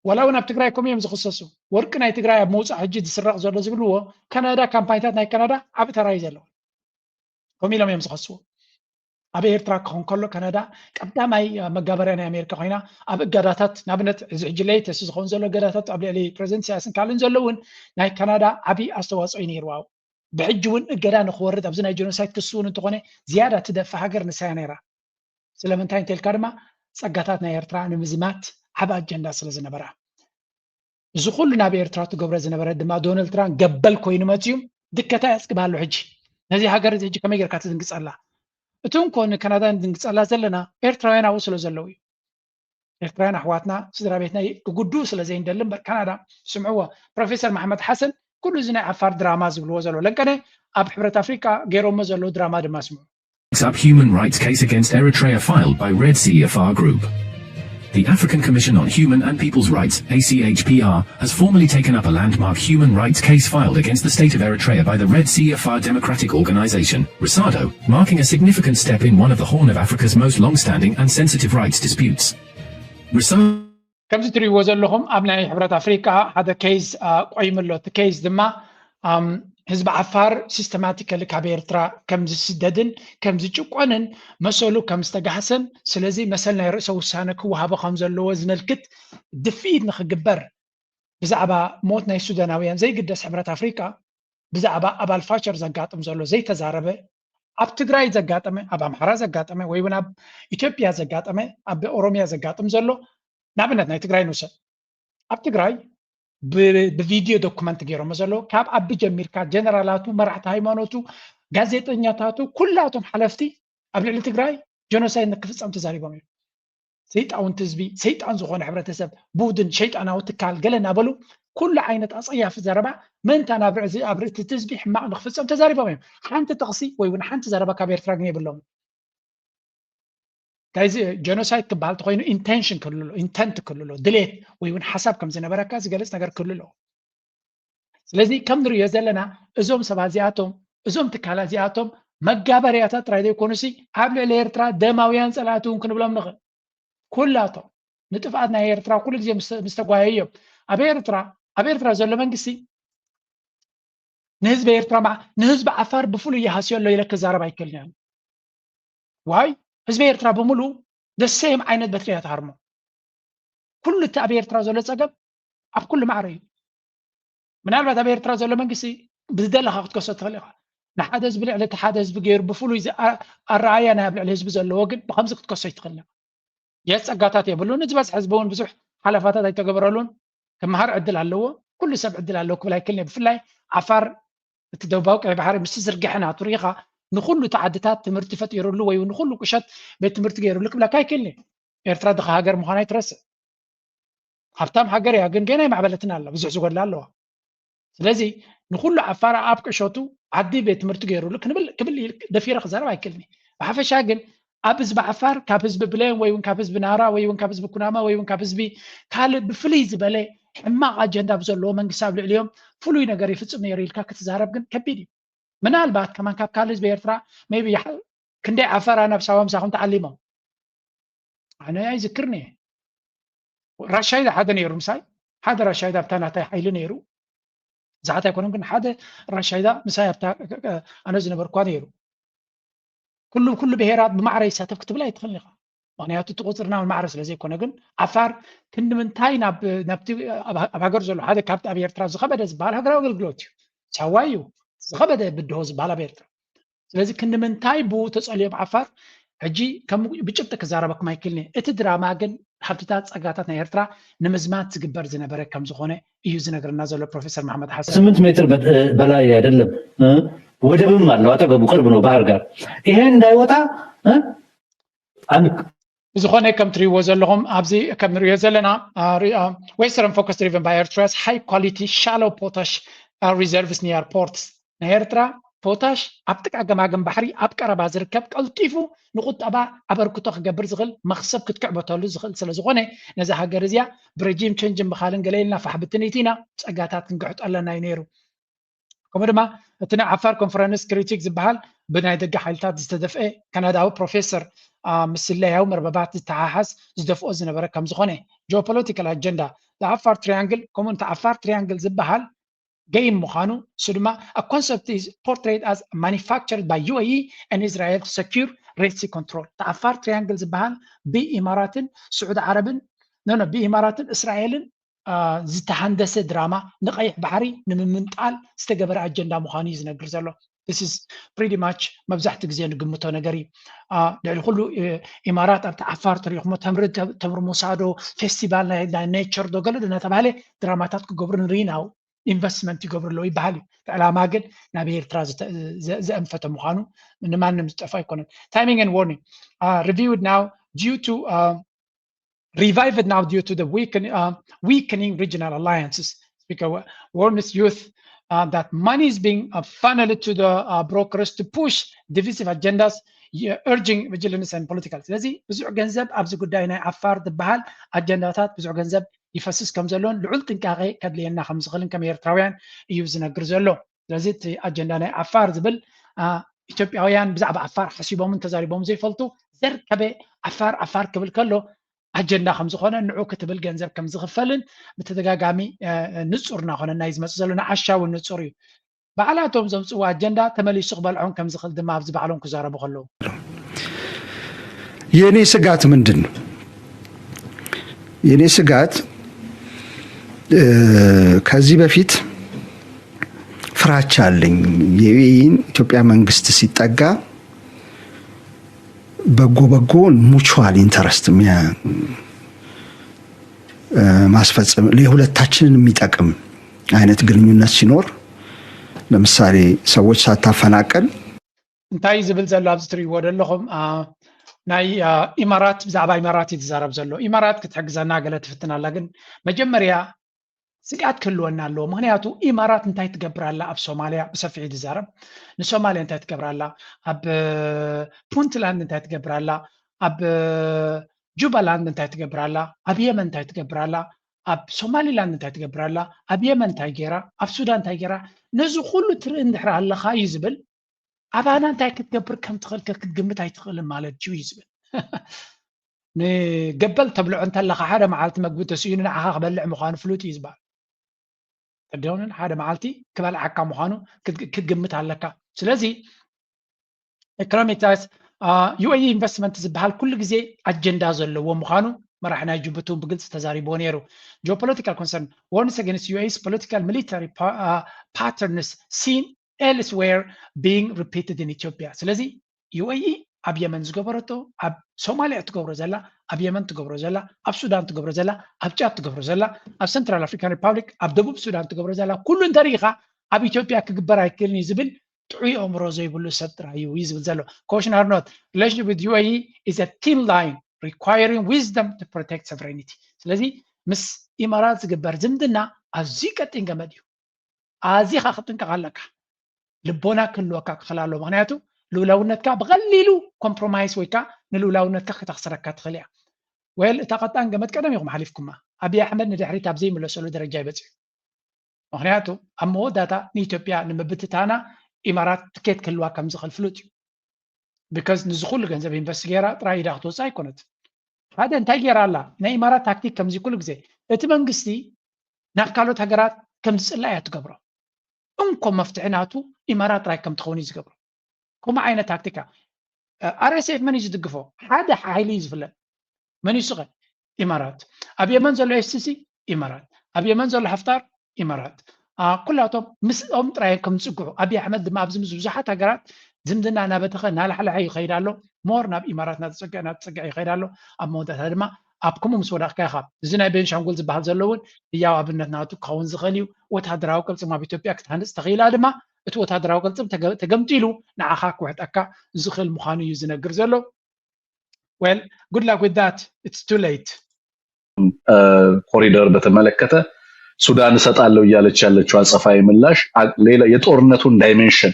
ዋላ እውን ኣብ ትግራይ ከምኡ እዮም ዝኽሰሱ። ወርቂ ናይ ትግራይ ኣብ ምውፃእ ሕጂ ዝስረቕ ዘሎ ዝብልዎ ካናዳ ካምፓኒታት ናይ ካናዳ ዓብ ተራ እዩ ዘለዋ። ከምኡ ኢሎም እዮም ዝኸስዎ። ኣብ ኤርትራ ክኸውን ከሎ ካናዳ ቀዳማይ መጋበርያ ናይ ኣሜሪካ ኮይና ኣብ እገዳታት ንኣብነት እዚ ሕጂ ለይተስ ዝኸውን ዘሎ እገዳታት ኣብ ልዕሊ ፕረዚደንት ኢሳያስን ካልእን ዘሎ እውን ናይ ካናዳ ዓብዪ ኣስተዋፅኦ እዩ ነይርዋ። ብሕጂ እውን እገዳ ንክወርድ ኣብዚ ናይ ጀኖሳይድ ክሲ እውን እንተኾነ ዝያዳ ትደፊ ሃገር ንሳያ ነይራ። ስለምንታይ እንተልካ ድማ ጸጋታት ናይ ኤርትራ ንምዝማት ዓቢ ኣጀንዳ ስለ ዝነበራ። እዚ ኩሉ ናብ ኤርትራ ትገብሮ ዝነበረ ድማ ዶናልድ ትራምፕ ገበል ኮይኑ መፅዩ ድከታ ያስግባሉ ሕጂ ነዚ ሃገር እዚ ሕጂ ከመይ ጌርካ ትድንግፀላ? እቲ እንኮ ንካናዳ ንድንግፀላ ዘለና ኤርትራውያን ኣብኡ ስለ ዘለዉ እዩ። ኤርትራውያን ኣሕዋትና ስድራ ቤትና ክጉድኡ ስለ ዘይንደሊ እምበር ካናዳ ስምዕዎ። ፕሮፌሰር መሓመድ ሓሰን ኩሉ እዚ ናይ ዓፋር ድራማ ዝብልዎ ዘሎ ለንቀነ ኣብ ሕብረት ኣፍሪቃ ገይሮሞ ዘለዉ ድራማ ድማ ስምዑ። Up human rights case against Eritrea filed by Red C F R Group. The African Commission on Human and People's Rights, A C H P R, has formally taken up a landmark human rights case filed against the state of Eritrea by the Red C F R Democratic Organization, RESADO, marking a significant step in one of the Horn of Africa's most long-standing and sensitive rights disputes. RESADO ከምዚ ትሪእዎ ዘለኹም ኣብ ናይ ሕብረት ኣፍሪቃ ሓደ ኬዝ ቆይሙ ኣሎ። እቲ ኬዝ ድማ ህዝቢ ዓፋር ሲስተማቲካሊ ካብ ኤርትራ ከም ዝስደድን ከም ዝጭቆንን መሰሉ ከም ዝተጋህሰን ስለዚ መሰል ናይ ርእሰ ውሳነ ክወሃቦ ከም ዘለዎ ዝመልክት ድፍኢት ንክግበር ብዛዕባ ሞት ናይ ሱዳናውያን ዘይግደስ ሕብረት ኣፍሪቃ ብዛዕባ ኣብ ኣልፋሸር ዘጋጥም ዘሎ ዘይተዛረበ ኣብ ትግራይ ዘጋጠመ ኣብ ኣምሓራ ዘጋጠመ ወይ እውን ኣብ ኢትዮጵያ ዘጋጠመ ኣብ ኦሮሚያ ዘጋጥም ዘሎ ንኣብነት ናይ ትግራይ ንውሰድ ኣብ ትግራይ ብቪድዮ ዶኩመንት ገይሮሞ ዘለዉ ካብ ኣቢ ጀሚርካ ጀነራላቱ መራሕቲ ሃይማኖቱ ጋዜጠኛታቱ ኩላቶም ሓለፍቲ ኣብ ልዕሊ ትግራይ ጀኖሳይድ ንክፍፀም ተዛሪቦም እዮም። ሰይጣውንቲ ህዝቢ፣ ሰይጣን ዝኾነ ሕብረተሰብ፣ ቡድን፣ ሸይጣናዊ ትካል ገለ እናበሉ ኩሉ ዓይነት ኣፀያፊ ዘረባ ምእንታን ኣብ ርእሲ ኣብ ርእሲ እቲ ህዝቢ ሕማቕ ንክፍፀም ተዛሪቦም እዮም። ሓንቲ ጥቕሲ ወይ እውን ሓንቲ ዘረባ ካብ ኤርትራ ግን የብሎም። ታይዚ ጀኖሳይድ ክበሃል ተኮይኑ ኢንቴንሽን ክልሎ ኢንተንት ክልሎ ድሌት ወይ እውን ሓሳብ ከም ዝነበረካ ዝገልፅ ነገር ክልሎ። ስለዚ ከም ንሪኦ ዘለና እዞም ሰባት እዚኣቶም እዞም ትካላት እዚኣቶም መጋበርያታት ጥራይ ዘይኮኑሲ ኣብ ልዕሊ ኤርትራ ደማውያን ፀላእቲ እውን ክንብሎም ንኽእል። ኩላቶም ንጥፍኣት ናይ ኤርትራ ኩሉ ግዜ ምስ ተጓየዩ እዮም። ኣብ ኤርትራ ኣብ ኤርትራ ዘሎ መንግስቲ ንህዝቢ ኤርትራ ንህዝቢ ዓፋር ብፍሉይ ይሃስዮ ኣሎ ኢለ ክዛረብ ኣይክእልን። ዋይ ህዝቢ ኤርትራ ብምሉ ደሰም ዓይነት በትሪ እያ ትሃርሞ። ኩሉ እቲ ኣብ ኤርትራ ዘሎ ፀገም ኣብ ኩሉ ማዕረ እዩ። ምናልባት ኣብ ኤርትራ ዘሎ መንግስቲ ብዝደለካ ክትከሶ ትኽእል ኢኻ። ንሓደ ህዝቢ ልዕሊ እቲ ሓደ ህዝቢ ገይሩ ብፍሉይ ኣረኣያ ናይ ኣብ ልዕሊ ህዝቢ ዘለዎ ግን ብከምዚ ክትከሶ ይትኽእል። የስ ፀጋታት የብሉን። ዝበዝሐ ህዝቢ እውን ብዙሕ ሓለፋታት ኣይተገበረሉን። ክመሃር ዕድል ኣለዎ። ኩሉ ሰብ ዕድል ኣለዎ ክብል ኣይክልን። ብፍላይ ዓፋር እቲ ደቡባዊ ቀይ ባሕሪ ምስ ዝርግሐ ናቱ ርኢኻ ንኩሉ እቲ ዓድታት ትምህርቲ ፈጢሩሉ ወይ ንኩሉ ቁሸት ቤት ትምህርቲ ገይሩሉ ክብለካ ኣይክልን። ኤርትራ ድኻ ሃገር ምዃና ይትረስዕ። ሃብታም ሃገር እያ፣ ግን ገና ይማዕበለትን ኣላ፣ ብዙሕ ዝጎድላ ኣለዋ። ስለዚ ንኩሉ ዓፋር ኣብ ቅሸቱ ዓዲ ቤት ትምህርቲ ገይሩሉ ክንብል ክብል ደፊረ ክዛረብ ኣይክልኒ። ብሓፈሻ ግን ኣብ ህዝቢ ዓፋር ካብ ህዝቢ ብሌን ወይ እውን ካብ ህዝቢ ናራ ወይ እውን ካብ ህዝቢ ኩናማ ወይ እውን ካብ ህዝቢ ካልእ ብፍልይ ዝበለ ሕማቕ ኣጀንዳ ብዘለዎ መንግስቲ ኣብ ልዕሊኦም ፍሉይ ነገር ይፍፅም ነይሩ ኢልካ ክትዛረብ ግን ከቢድ እዩ። ምናልባት ከማን ካብ ካልእ ህዝቢ ኤርትራ ሜይ ቢ ክንደይ ዓፋር ኣናብሳዋ ምሳኹም ተዓሊሞም ኣነ ኣይዝክርን እየ። ራሻይዳ ሓደ ነይሩ ምሳይ፣ ሓደ ራሻይዳ ኣብታ ናታይ ሓይሊ ነይሩ። ብዙሓት ኣይኮነን ግን ሓደ ራሻይዳ ምሳይ ኣብታ ኣነ ዝነበርኳ ነይሩ። ኩሉ ኩሉ ብሄራት ብማዕረ ይሳተፍ ክትብል ኣይትኽእልን ኢኻ። ምክንያቱ እቲ ቁፅርና ማዕረ ስለ ዘይኮነ ግን ዓፋር ክንዲ ምንታይ ናብቲ ኣብ ሃገር ዘሎ ሓደ ካብቲ ኣብ ኤርትራ ዝኸበደ ዝበሃል ሃገራዊ ኣገልግሎት እዩ። ሳዋ እዩ ዝኸበደ ብድሆ ዝበሃል ኣብ ኤርትራ። ስለዚ ክንዲ ምንታይ ብኡ ተፀልዮም ዓፋር ሕጂ ከም ብጭብጢ ክዛረበኩም ኣይክልኒ። እቲ ድራማ ግን ሃብትታት ፀጋታት ናይ ኤርትራ ንምዝማት ዝግበር ዝነበረ ከም ዝኾነ እዩ ዝነግረና ዘሎ ፕሮፌሰር መሓመድ ሓሰን። ስምንት ሜትር በላይ አይደለም፣ ወደብም አለው አጠገቡ ቅርብ ነው ባህር ጋር። ይሄ እንዳይወጣ ብዝኾነ ከም ትሪእዎ ዘለኹም ኣብዚ ከም ንሪኦ ዘለና Western focus driven by Eritrea's high quality shallow potash reserves near ports ናይ ኤርትራ ፖታሽ ኣብ ጥቃ ገማግም ባሕሪ ኣብ ቀረባ ዝርከብ ቀልጢፉ ንቁጠባ ኣበርክቶ ክገብር ዝኽእል መኽሰብ ክትክዕበተሉ ዝኽእል ስለ ዝኾነ ነዛ ሃገር እዚኣ ብረጂም ቸንጅን ብኻልን ገለ ኢልና ፋሕ ብትንይቲ ኢና ጸጋታት ክንግሕጦ ኣለና እዩ ነይሩ። ከምኡ ድማ እቲ ናይ ዓፋር ኮንፈረንስ ክሪቲክ ዝበሃል ብናይ ደገ ሓይልታት ዝተደፍአ ካናዳዊ ፕሮፌሰር ምስለያዊ መርበባት ዝተሓሓዝ ዝደፍኦ ዝነበረ ከም ዝኾነ ጂኦፖለቲካል ኣጀንዳ ዓፋር ትሪያንግል ከምኡ እቲ ዓፋር ትሪያንግል ዝበሃል ገይም ምዃኑ እሱ ድማ a concept is portrayed as manufactured by U A E and Israel to secure Red Sea control ዓፋር ትሪያንግል ዝበሃል ብኢማራትን ስዑዲ ዓረብን ኖኖ ብኢማራትን እስራኤልን ዝተሃንደሰ ድራማ ንቀይሕ ባሕሪ ንምምንጣል ዝተገበረ ኣጀንዳ ምዃኑ እዩ ዝነግር ዘሎ። This is pretty much መብዛሕትኡ ግዜ ንግምቶ ነገር እዩ። ልዕሊ ኩሉ ኢማራት ኣብቲ ዓፋር ተሪኹሞ ተምሪ ተምሪ ሙሳዶ ፌስቲቫል ናይ ኔቸር ዶ ገለ እናተባሃለ ድራማታት ክገብሩ ንርኢ ኢና። ኢንቨስትመንት ይገብሩ ኣለዉ ይበሃል እዩ። እቲ ዕላማ ግን ናብ ኤርትራ ዘእንፈተ ምዃኑ ንማንም ዝጠፍእ ኣይኮነን። Timing and warning reviewed now due to revived now due to the weaken, uh, weakening regional alliances. Speaker warns youth uh, that money is being uh, funneled to the uh, brokers to push divisive agendas, urging vigilance and political. ስለዚ ብዙሕ ገንዘብ ኣብዚ ጉዳይ ናይ ዓፋር ዝበሃል ኣጀንዳታት ብዙሕ ገንዘብ ይፈስስ ከም ዘሎን ልዑል ጥንቃቄ ከድልየና ከም ዝኽእልን ከም ኤርትራውያን እዩ ዝነግር ዘሎ። ስለዚ እቲ ኣጀንዳ ናይ ዓፋር ዝብል ኢትዮጵያውያን ብዛዕባ ዓፋር ሓሲቦምን ተዛሪቦምን ዘይፈልጡ ዘርከበ ዓፋር ዓፋር ክብል ከሎ ኣጀንዳ ከም ዝኾነ ንዑ ክትብል ገንዘብ ከም ዝኽፈልን ብተደጋጋሚ ንጹር እናኾነ ናይ ዝመጽእ ዘሎ ንዓሻ እውን ንጹር እዩ። ባዕላቶም ዘምጽዎ ኣጀንዳ ተመሊሱ ክበልዖም ከም ዝኽእል ድማ ኣብዚ ባዕሎም ክዛረቡ ከለዉ የእኔ ስጋት ምንድን ነው? የእኔ ስጋት ከዚህ በፊት ፍራቻ አለኝ። የዩኤኢን ኢትዮጵያ መንግስት ሲጠጋ በጎ በጎውን ሙቹዋል ኢንተረስት ማስፈጸም ለሁለታችንን የሚጠቅም አይነት ግንኙነት ሲኖር ለምሳሌ ሰዎች ሳታፈናቀል እንታይ ዝብል ዘሎ ኣብዚ ትርእይዎ ዘለኹም ናይ ኢማራት፣ ብዛዕባ ኢማራት እዩ ዝዛረብ ዘሎ። ኢማራት ክትሕግዘና ገለ ትፍትን ኣላ፣ ግን መጀመርያ ስግኣት ክህልወና ኣለዎ። ምክንያቱ ኢማራት እንታይ ትገብር ኣላ ኣብ ሶማልያ ብሰፊሑ ዝዛረብ፣ ንሶማልያ እንታይ ትገብር ኣላ፣ ኣብ ፑንትላንድ እንታይ ትገብር ኣላ፣ ኣብ ጁባላንድ እንታይ ትገብር ኣላ፣ ኣብ የመን እንታይ ትገብር ኣላ፣ ኣብ ሶማሊላንድ እንታይ ትገብር ኣላ፣ ኣብ የመን እንታይ ገይራ፣ ኣብ ሱዳን እንታይ ገይራ፣ ነዚ ኩሉ ትርኢ እንድሕር ኣለኻ እዩ ዝብል። ኣባና እንታይ ክትገብር ከም ትኽእል ክትግምት ኣይትኽእልን ማለት እዩ ዝብል። ንገበል ተብልዖ እንተለኻ ሓደ መዓልቲ መግቢ ተስኢኑ ንዓኻ ክበልዕ ምዃኑ ፍሉጥ እዩ ዝበሃል። ተደውንን ሓደ መዓልቲ ክበልዓካ ምዃኑ ክትግምት ኣለካ። ስለዚ ኢኮኖሚክስ ዩኤኢ ኢንቨስትመንት ዝበሃል ኩሉ ግዜ ኣጀንዳ ዘለዎ ምዃኑ መራሒ ናይ ጅቡቲ እውን ብግልፂ ተዛሪብዎ ነይሩ። Geopolitical concern warns against U A's political military patterns seen elsewhere being repeated in Ethiopia። ስለዚ ዩኤኢ ኣብ የመን ዝገበረቶ፣ ኣብ ሶማልያ ትገብሮ ዘላ፣ ኣብ የመን ትገብሮ ዘላ፣ ኣብ ሱዳን ትገብሮ ዘላ፣ ኣብ ጫድ ትገብሮ ዘላ፣ ኣብ ሰንትራል ኣፍሪካን ሪፓብሊክ፣ ኣብ ደቡብ ሱዳን ትገብሮ ዘላ ኩሉ እንተሪኢኻ ኣብ ኢትዮጵያ ክግበር ኣይክእልን እዩ ዝብል ጥዑይ ኣእምሮ ዘይብሉ ሰብ ጥራይ እዩ እዩ ዝብል ዘሎ። Question or not, relationship with U A E is a thin line requiring wisdom to protect sovereignty። ስለዚ ምስ ኢማራት ዝግበር ዝምድና ኣዝዩ ቀጢን ገመድ እዩ። ኣዚኻ ክትጥንቀቕ ኣለካ። ልቦና ክህልወካ ክኽእል ኣለዎ። ምክንያቱ ልኡላውነትካ ብቐሊሉ ኮምፕሮማይስ ወይ ከዓ ንልኡላውነትካ ክተኽስረካ ትኽእል እያ። ወል እታ ቀጣን ገመድ ቀደም ኢኹም ሓሊፍኩማ። ኣብይ ኣሕመድ ንድሕሪት ኣብ ዘይምለሰሉ ደረጃ ይበፅሑ። ምክንያቱ ኣብ መወዳእታ ንኢትዮጵያ ንምብትታና ኢማራት ትኬት ክህልዋ ከም ዝኽእል ፍሉጥ እዩ። ቢካዝ ንዚ ኩሉ ገንዘብ ኢንቨስት ገይራ ጥራይ ኢዳ ክትወፅእ ኣይኮነት። ሓደ እንታይ ገይራ ኣላ? ናይ ኢማራት ታክቲክ ከምዚ ኩሉ ግዜ እቲ መንግስቲ ናብ ካልኦት ሃገራት ከም ዝፅላእ እያ ትገብሮ። እንኮ መፍትሒ ናቱ ኢማራት ጥራይ ከም ትኸውን እዩ ዝገብሮ። ከምኡ ዓይነት ታክቲካ። ኣር ኤስ ኤፍ መን እዩ ዝድግፎ? ሓደ ሓይሊ እዩ ዝፍለጥ። መን እዩ ስቐ? ኢማራት። ኣብ የመን ዘሎ ኤስሲሲ ኢማራት፣ ኣብ የመን ዘሎ ሓፍጣር ኢማራት። ኩላቶም ምስኦም ጥራይ እዮም ከም ዝፅግዑ። ኣብይ ኣሕመድ ድማ ኣብዚ ምስ ብዙሓት ሃገራት ዝምድና እናበተኸ እናላሕለሐ ይኸይድ ኣሎ። ሞር ናብ ኢማራት እናተፀግዐ እናተፀግዐ ይኸይድ ኣሎ። ኣብ መወዳእታ ድማ ኣብ ከምኡ ምስ ወዳቕካ ኢኻ። እዚ ናይ ቤንሻንጉል ዝበሃል ዘሎ እውን ህያው ኣብነት ናቱ ክኸውን ዝኽእል እዩ። ወታደራዊ ቅልፅም ኣብ ኢትዮጵያ ክትሃንፅ ተኽኢላ ድማ እቲ ወታደራዊ ቅልፅም ተገምጢሉ ንዓኻ ክውሕጠካ ዝኽእል ምዃኑ እዩ ዝነግር ዘሎ። Well, good luck with that. It's too late. ኮሪደር በተመለከተ ሱዳን እሰጣለሁ እያለች ያለችው አጸፋዊ ምላሽ ሌላ የጦርነቱን ዳይሜንሽን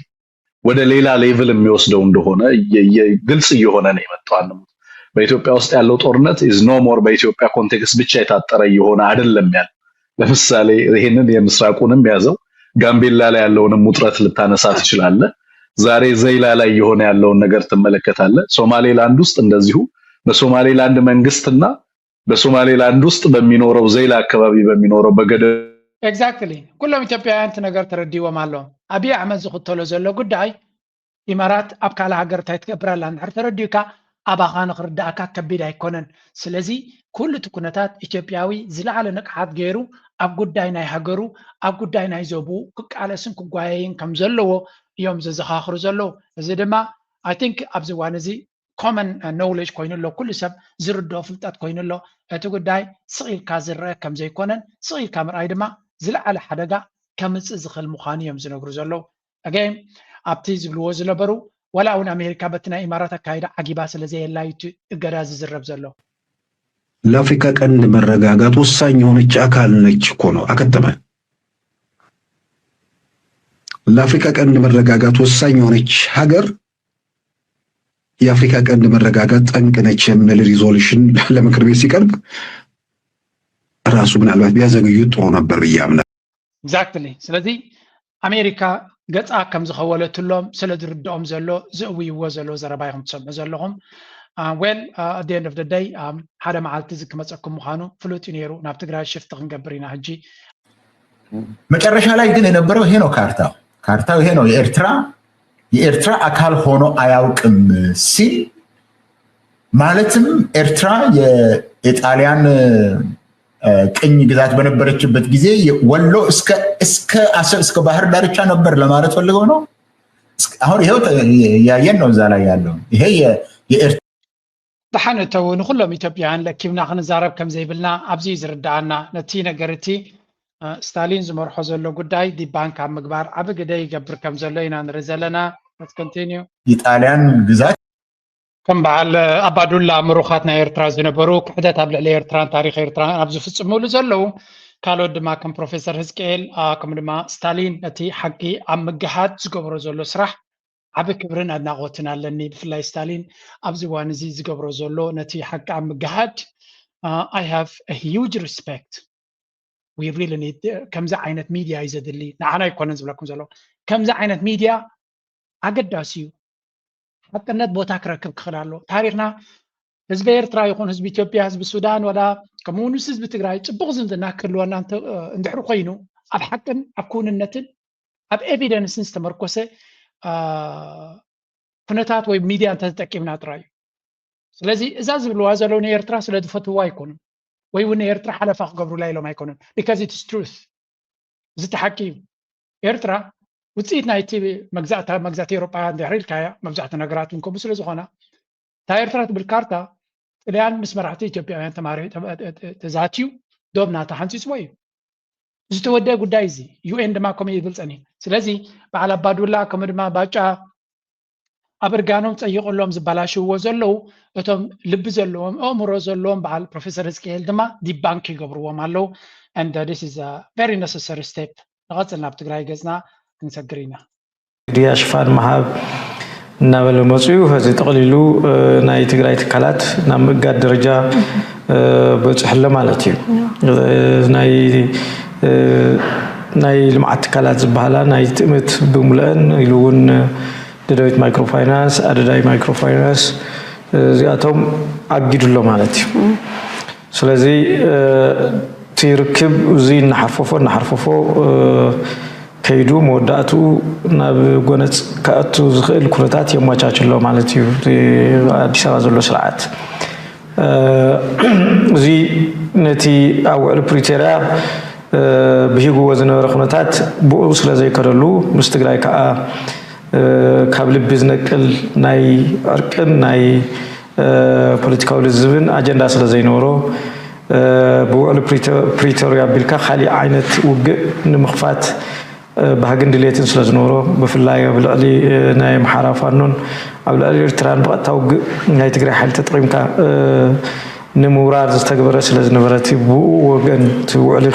ወደ ሌላ ሌቭል የሚወስደው እንደሆነ ግልጽ እየሆነ ነው የመጣው። በኢትዮጵያ ውስጥ ያለው ጦርነት is no more በኢትዮጵያ ኮንቴክስት ብቻ የታጠረ እየሆነ አይደለም ያለ። ለምሳሌ ይሄንን የምስራቁንም ያዘው፣ ጋምቤላ ላይ ያለውንም ውጥረት ልታነሳ ትችላለህ። ዛሬ ዘይላ ላይ እየሆነ ያለውን ነገር ትመለከታለህ። ሶማሌላንድ ውስጥ እንደዚሁ በሶማሌላንድ መንግስትና በሶማሌላንድ ውስጥ በሚኖረው ዘይላ አካባቢ በሚኖረው በገደ Exactly። ኩሎም ኢትዮጵያውያን እቲ ነገር ተረዲዎም ኣለዎም። ኣብይ ኣሕመድ ዝኽተሎ ዘሎ ጉዳይ ኢማራት ኣብ ካልእ ሃገር እንታይ ትገብር ኣላ እንድሕር ተረዲኡካ ኣባኻ ንኽርዳእካ ከቢድ ኣይኮነን። ስለዚ ኩሉ እቲ ኩነታት ኢትዮጵያዊ ዝለዓለ ንቕሓት ገይሩ ኣብ ጉዳይ ናይ ሃገሩ ኣብ ጉዳይ ናይ ዞብኡ ክቃለስን ክጓየይን ከም ዘለዎ እዮም ዘዘኻኽሩ ዘለዉ። እዚ ድማ I think ኣብዚ እዋን እዚ ኮመን ኖውሌጅ ኮይኑ ኣሎ፣ ኩሉ ሰብ ዝርድኦ ፍልጠት ኮይኑ ኣሎ። እቲ ጉዳይ ስቕ ኢልካ ዝረአ ከም ዘይኮነን ስቕ ኢልካ ምርኣይ ድማ ዝለዓለ ሓደጋ ከምፅእ ዝኽእል ምዃኑ እዮም ዝነግሩ ዘለዉ። ኣገይን ኣብቲ ዝብልዎ ዝነበሩ ዋላ እውን ኣሜሪካ በቲ ናይ ኢማራት ኣካይዳ ዓጊባ ስለ ዘየላ እዩ እቲ እገዳ ዝዝረብ ዘሎ። ለአፍሪካ ቀንድ መረጋጋት ወሳኝ የሆነች አካል ነች እኮ ነው። አከተመ። ለአፍሪካ ቀንድ መረጋጋት ወሳኝ የሆነች ሀገር የአፍሪካ ቀንድ መረጋጋት ጠንቅ ነች የሚል ሪዞሉሽን ለምክር ቤት ሲቀርብ ራሱ ምናልባት ቢያዘግዩት ጥሩ ነበር ብዬ አምናለሁ። Exactly። ስለዚ ኣሜሪካ ገፃ ከም ዝኸወለትሎም ስለ ዝርድኦም ዘሎ ዘእውይዎ ዘሎ ዘረባ ኢኹም ትሰምዑ ዘለኹም። Well, at the end of the day ሓደ መዓልቲ እዚ ክመፀኩም ምዃኑ ፍሉጥ እዩ ነይሩ። ናብ ትግራይ ሽፍት ክንገብር ኢና ሕጂ። መጨረሻ ላይ ግን የነበረው ይሄ ነው ካርታው። ካርታው ይሄ ነው። የኤርትራ የኤርትራ አካል ሆኖ አያውቅም ሲል ማለትም ኤርትራ የጣሊያን ቅኝ ግዛት በነበረችበት ጊዜ ወሎ እስከ እስከ አሰብ እስከ ባህር ዳርቻ ነበር ለማለት ፈልገው ነው። አሁን ይሄው ያየን ነው እዛ ላይ ያለው ይሄ የኤርትራ ደሓን እተው ንኩሎም ኢትዮጵያውያን ለኪብና ክንዛረብ ከም ዘይብልና ኣብዚ እዩ ዝርዳኣና። ነቲ ነገር እቲ ስታሊን ዝመርሖ ዘሎ ጉዳይ ዲባንክ ኣብ ምግባር ዓቢ ግደ ይገብር ከም ዘሎ ኢና ንርኢ ዘለና። Let's continue. ኢጣልያን ግዛት ከም በዓል ኣባዱላ ምሩኻት ናይ ኤርትራ ዝነበሩ ክሕደት ኣብ ልዕሊ ኤርትራን ታሪኽ ኤርትራን ኣብ ዝፍጽሙሉ ዘለዉ ካልኦት ድማ ከም ፕሮፌሰር ህዝቅኤል ከምኡ ድማ ስታሊን ነቲ ሓቂ ኣብ ምግሃድ ዝገብሮ ዘሎ ስራሕ ዓቢ ክብርን ኣድናቖትን ኣለኒ። ብፍላይ ስታሊን ኣብዚ እዋን እዚ ዝገብሮ ዘሎ ነቲ ሓቂ ኣብ ምግሃድ I have a huge respect. We really need ከምዚ ዓይነት ሚድያ እዩ ዘድሊ። ንዓና ኣይኮነን ዝብለኩም ዘሎ ከምዚ ዓይነት ሚድያ ኣገዳሲ እዩ። ሓቅነት ቦታ ክረክብ ክኽእል ኣሎ። ታሪኽና ህዝቢ ኤርትራ ይኹን ህዝቢ ኢትዮጵያ፣ ህዝቢ ሱዳን፣ ወላ ከምኡ እውን ምስ ህዝቢ ትግራይ ፅቡቕ ዝምድና ክህልወና እንድሕር ኮይኑ ኣብ ሓቅን ኣብ ክውንነትን ኣብ ኤቪደንስን ዝተመርኮሰ ኩነታት ወይ ሚድያ እንተተጠቂምና ጥራይ እዩ። ስለዚ እዛ ዝብልዋ ዘለዉ ንኤርትራ ስለ ዝፈትውዋ ኣይኮኑን፣ ወይ እውን ንኤርትራ ሓለፋ ክገብሩላ ኢሎም ኣይኮኑን። Because it's truth፣ እዚ እቲ ሓቂ እዩ። ኤርትራ ውፅኢት ናይቲ መግዛእታ መግዛእቲ ኤውሮጳውያን ድሕሪ ኢልካያ መብዛሕትኡ ነገራት እውን ከምኡ ስለ ዝኾና እታ ኤርትራ ትብል ካርታ ጥልያን ምስ መራሕቲ ኢትዮጵያውያን ተማሪሑ ተዛትዩ ዶብና ተሓንፂፅዎ እዩ። ዝተወደአ ጉዳይ እዚ ዩኤን ድማ ከምኡ ይብል ፀኒሑ። ስለዚ በዓል ኣባዱላ ከምኡ ድማ ባጫ ኣብ እርጋኖም ፀይቐሎም ዝበላሽውዎ ዘለዉ እቶም ልቢ ዘለዎም ኣእምሮ ዘለዎም በዓል ፕሮፌሰር ህዝቅኤል ድማ ዲባንክ ይገብርዎም ኣለዉ። And this is a very necessary step። ንቐፅል ናብ ትግራይ ገፅና ክንሰግር ኢና። ሚድያ ሽፋን ምሃብ እናበለ መፅኡ ሕዚ ጠቕሊሉ ናይ ትግራይ ትካላት ናብ ምእጋድ ደረጃ በፂሑ ኣሎ ማለት እዩ። ናይ ናይ ልምዓት ትካላት ዝበሃላ ናይ ትእምት ብምልአን ኢሉ እውን ደደቢት ማይክሮፋይናንስ፣ ኣደዳይ ማይክሮፋይናንስ እዚኣቶም ኣጊዱ ኣሎ ማለት እዩ። ስለዚ እቲ ርክብ እዚ እናሓርፈፎ እናሓርፈፎ ከይዱ መወዳእትኡ ናብ ጎነፅ ክኣቱ ዝኽእል ኩነታት የመቻች ኣሎ ማለት እዩ። ኣዲስ ኣበባ ዘሎ ስርዓት እዚ ነቲ ኣብ ውዕሊ ፕሪቶርያ ብሂግዎ ዝነበረ ኩነታት ብኡ ስለ ዘይከደሉ ምስ ትግራይ ከዓ ካብ ልቢ ዝነቅል ናይ ዕርቅን ናይ ፖለቲካዊ ልዝብን ኣጀንዳ ስለ ዘይነበሮ ብውዕሊ ፕሪቶርያ ኣቢልካ ካሊእ ዓይነት ውግእ ንምኽፋት ባህግን ድሌትን ስለ ዝነበሮ ብፍላይ ኣብ ልዕሊ ናይ ኣምሓራ ፋኖን ኣብ ልዕሊ ኤርትራን ብቐጥታ ውግእ ናይ ትግራይ ሓይሊ ተጠቒምካ ንምውራር ዝተግበረ ስለ ዝነበረ እቲ ብኡ ወገን እቲ ውዕሊ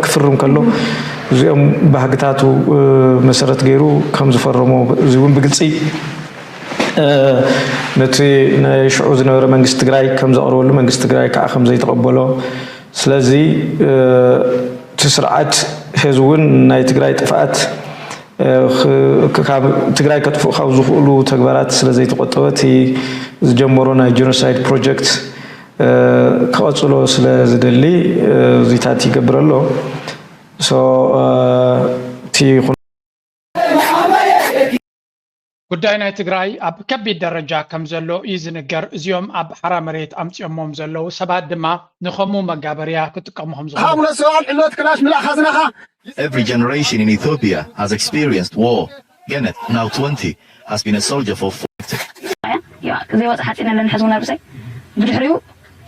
ክፍርም ከሎ እዚኦም ባህግታቱ መሰረት ገይሩ ከም ዝፈረሞ እዚ እውን ብግልፂ ነቲ ናይ ሽዑ ዝነበረ መንግስቲ ትግራይ ከም ዘቕረበሉ መንግስቲ ትግራይ ከዓ ከም ዘይተቐበሎ ስለዚ እቲ ስርዓት ሕዚ እውን ናይ ትግራይ ጥፍኣት ካብ ትግራይ ከጥፍኡ ካብ ዝኽእሉ ተግባራት ስለ ዘይተቆጠበ እቲ ዝጀመሮ ናይ ጀኖሳይድ ፕሮጀክት ክቐፅሎ ስለ ዝደሊ እዚታት ይገብር ኣሎ። እቲ ጉዳይ ናይ ትግራይ ኣብ ከቢድ ደረጃ ከም ዘሎ እዩ ዝንገር። እዚኦም ኣብ ሓራ መሬት ኣምፂኦሞም ዘለዉ ሰባት ድማ ንኸምኡ መጋበርያ ክጥቀሙ ከም ዝኾኑ ሃሙነ ሰብኣን ዕለት ክላሽ ምላእ ካዝናኻ Every generation in Ethiopia has experienced war. Genet, now twenty, has been a soldier for forty. ዘይወፅ ሓፂን ኣለኒ ሕዚ እውን ኣብ ርእሰይ ብድሕሪኡ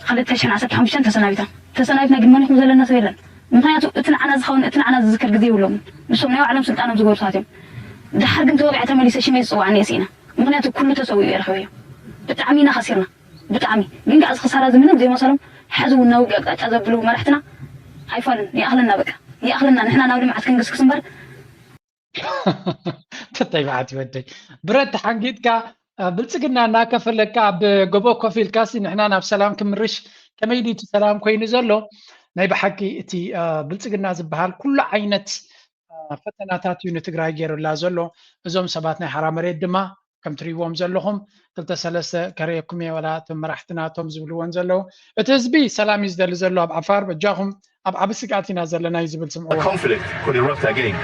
ክልተ ሽሕን ዓሰርተ ሓሙሽተን ተሰናቢታ ተሰናቢትና ግን መን ይኹም ዘለና ሰብ የለን ምክንያቱ እቲ ንዓና ዝኸውን እቲ ንዓና ዝዝከር ግዜ ይብሎም ንሶም ናይ ባዕሎም ስልጣኖም ዝገብሩ ሰባት እዮም ድሓር ግን ተወቂዐ ተመሊሰ ሽመይ ዝፅዋዕኒ እየ ስኢነ ምክንያቱ ኩሉ ተሰዊኡ እየ ረኽበዮ ብጣዕሚ ኢና ከሲርና ብጣዕሚ ግን ከዓ እዚ ክሳራ እዚ ምንም ዘይመሰሎም ሕዚ እውን ናብ ውግእ ኣቅጣጫ ዘብልዉ መራሕትና ኣይፋሉን ይኣኽለና በቃ ይኣኽለና ንሕና ናብ ልምዓት ክንግስግስ እምበር ተተይ በዓቲ ወደይ ብረት ተሓንጊጥካ ብልፅግና እናከፈለካ ኣብ ጎቦ ኮፍ ኢልካሲ ንሕና ናብ ሰላም ክምርሽ ከመይ ድዩ እቲ ሰላም ኮይኑ ዘሎ ናይ ብሓቂ እቲ ብልፅግና ዝበሃል ኩሉ ዓይነት ፈተናታት እዩ ንትግራይ ገይሩላ ዘሎ እዞም ሰባት ናይ ሓራ መሬት ድማ ከም ትሪእዎም ዘለኹም ክልተ ሰለስተ ከርእየኩም እየ ወላ እቶም መራሕትና እቶም ዝብልዎን ዘለዉ እቲ ህዝቢ ሰላም እዩ ዝደሊ ዘሎ ኣብ ዓፋር በጃኹም ኣብ ዓቢ ስግኣት ኢና ዘለና እዩ ዝብል ስምዕዎ conflict could erupt again.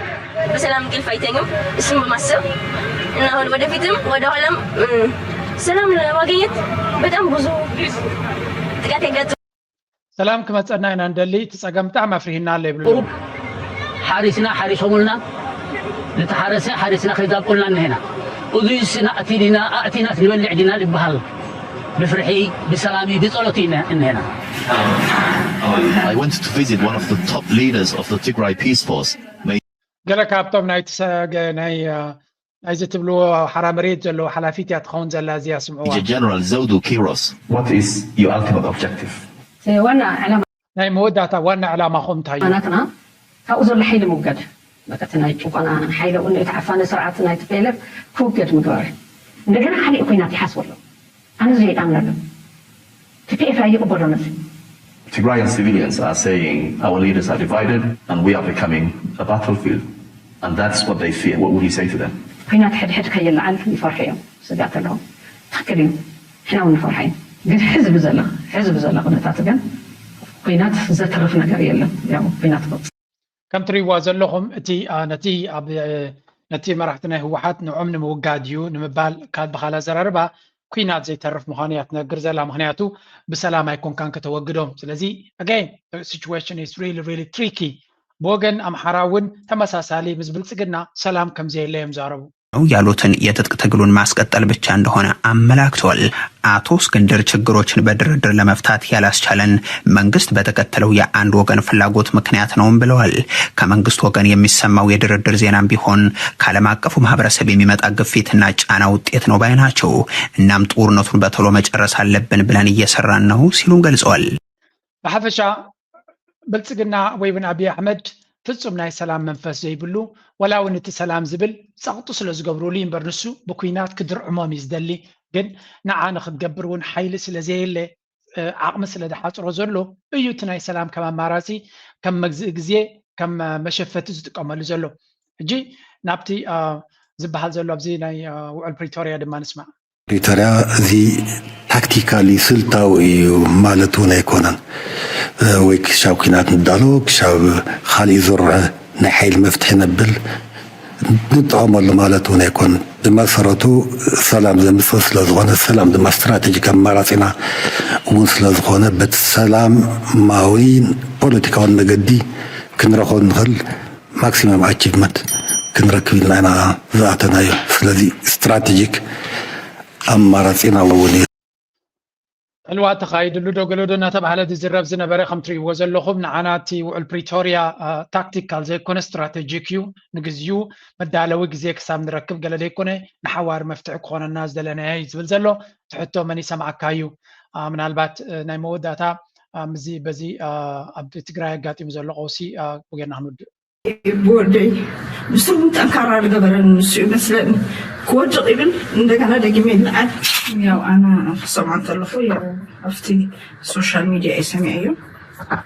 በሰላም እንቅልፍ አይተኙም። እሱን በማሰብ እና አሁን ወደፊትም ወደኋላም ሰላም ለማግኘት በጣም ብዙ ጥቃት ያጋጥም ሰላም ክመፀና ኢና ንደሊ እቲ ፀገም ብጣዕሚ ኣፍሪህና ኣሎ ይብሉ ሓሪስና ሓሪሶምልና ዝተሓረሰ ሓሪስና ከይዛብቁልና እነሄና እዙይ ስና ኣቲ ዲና ኣእቲናስ ንበልዕ ዲና ይበሃል ብፍርሒ ብሰላም ብፀሎት ኢና እነሄና I went to visit one of the top leaders of the Tigray Peace Force. ገለ ካብቶም ናይ ትሰገ ናይ ናይዚ ትብልዎ ሓራ መሬት ዘለዎ ሓላፊት እያ ትኸውን ዘላ እዚኣ ስምዕዋ። Major General Zewdu Kiros. What is your ultimate objective? ዋና ዕላማ ናይ መወዳእታ ዋና ዕላማኹም እንታይ እዩ? ናትና ካብኡ ዘሎ ሓይሊ ምውገድ በቃ እቲ ናይ ጭቆና ሓይሊ እውን እቲ ዓፋኒ ስርዓት ናይ ቲ ፒ ኤል ኤፍ ክውገድ ምግባር እዩ። እንደገና ካሊእ ኮይናት ይሓስቡ ኣለዉ። ኣነ እዚ ይኣምነሉ። ቲ ፒ ኤፍ ኣይቕበሎን እዚ። Tigrayan civilians are saying our leaders are divided and we are becoming a battlefield. And that's what they fear. What would you say to them? ኮይናት ሕድሕድ ከይለዓል ይፈርሑ እዮም ስጋት ኣለዎም። ትክክል እዩ። ሕና እውን ንፈርሖ እዩ። ግን ሕዚ ብዘላ ሕዚ ብዘላ ኩነታት ግን ኮይናት ዘተርፍ ነገር የለን። ያው ኮይናት ክቕፅል ከም ትሪእዋ ዘለኹም እቲ ነቲ ኣብ ነቲ መራሕቲ ናይ ህወሓት ንዖም ንምውጋድ እዩ ንምባል ካብ ብካል ኣዘራርባ ኩናት ዘይተርፍ ምዃኑ እያ ትነግር ዘላ። ምክንያቱ ብሰላም ኣይኮንካን ከተወግዶም። ስለዚ again situation is really really tricky። ብወገን ኣምሓራ እውን ተመሳሳሊ ምስ ብልፅግና ሰላም ከምዘየለ እዮም ዛረቡ። ያሉትን የትጥቅ ትግሉን ማስቀጠል ብቻ እንደሆነ አመላክተዋል። አቶ እስክንድር ችግሮችን በድርድር ለመፍታት ያላስቻለን መንግስት በተከተለው የአንድ ወገን ፍላጎት ምክንያት ነውም ብለዋል። ከመንግስት ወገን የሚሰማው የድርድር ዜናም ቢሆን ከዓለም አቀፉ ማህበረሰብ የሚመጣ ግፊትና ጫና ውጤት ነው ባይ ናቸው። እናም ጦርነቱን በቶሎ መጨረስ አለብን ብለን እየሰራን ነው ሲሉም ገልጸዋል። ብሓፈሻ ብልፅግና ወይ እውን ኣብይ ኣሕመድ ፍፁም ናይ ሰላም መንፈስ ዘይብሉ፣ ወላ እውን እቲ ሰላም ዝብል ፀቕጡ ስለ ዝገብሩሉ እምበር ንሱ ብኩናት ክድርዕሞም እዩ ዝደሊ። ግን ንዓ ንክትገብር እውን ሓይሊ ስለ ዘየለ ዓቕሚ ስለ ዝሓፅሮ ዘሎ እዩ እቲ ናይ ሰላም ከም ኣማራፂ ከም መግዝኢ ግዜ ከም መሸፈቲ ዝጥቀመሉ ዘሎ። ሕጂ ናብቲ ዝበሃል ዘሎ ኣብዚ ናይ ውዕል ፕሪቶርያ ድማ ንስማዕ። ፕሪቶርያ እዚ ታክቲካሊ ስልታዊ እዩ ማለት እውን ኣይኮነን። ወይ ክሻብ ኩናት ንዳሎ ክሻብ ካሊእ ዙር ናይ ሓይሊ መፍትሒ ነብል ንጠቐመሉ ማለት እውን ኣይኮነን። ብመሰረቱ ሰላም ዘምፅእ ስለዝኾነ ሰላም ድማ ስትራቴጂክ ኣማራፂና እውን ስለዝኾነ በቲ ሰላማዊ ፖለቲካዊ መገዲ ክንረኽቦ ንኽእል ማክሲመም ኣቺቭመንት ክንረክብ ኢልና ኢና ዝኣተናዮ። ስለዚ ስትራቴጂክ ኣማራፂና እውን እዩ። ዕልዋ ተኻይድሉ ዶ ገለ ዶ እናተባህለ ዝዝረብ ዝነበረ ከም ትርእይዎ ዘለኹም ንዓና እቲ ውዕል ፕሪቶርያ ታክቲካል ዘይኮነ ስትራቴጂክ እዩ። ንግዚኡ መዳለዊ ግዜ ክሳብ ንረክብ ገለ ዘይኮነ ንሓዋር መፍትሒ ክኾነና ዝደለናዮ እዩ ዝብል ዘሎ። እቲ ሕቶ መን ይሰምዓካ እዩ? ምናልባት ናይ መወዳእታ ምዚ በዚ ኣብ ትግራይ ኣጋጢሙ ዘሎ ቀውሲ ወገና ክንውድእ ብወደይ ብስሩ ጠንካራ ዝገበረን ንሱ ይመስለኒ። ክወድቕ ይብል እንደገና ደጊመ ይልዓል። ያው ኣነ ክሰምዖ እንተለኹ ያው ኣብቲ ሶሻል ሚድያ እየ ሰሚዐዮ።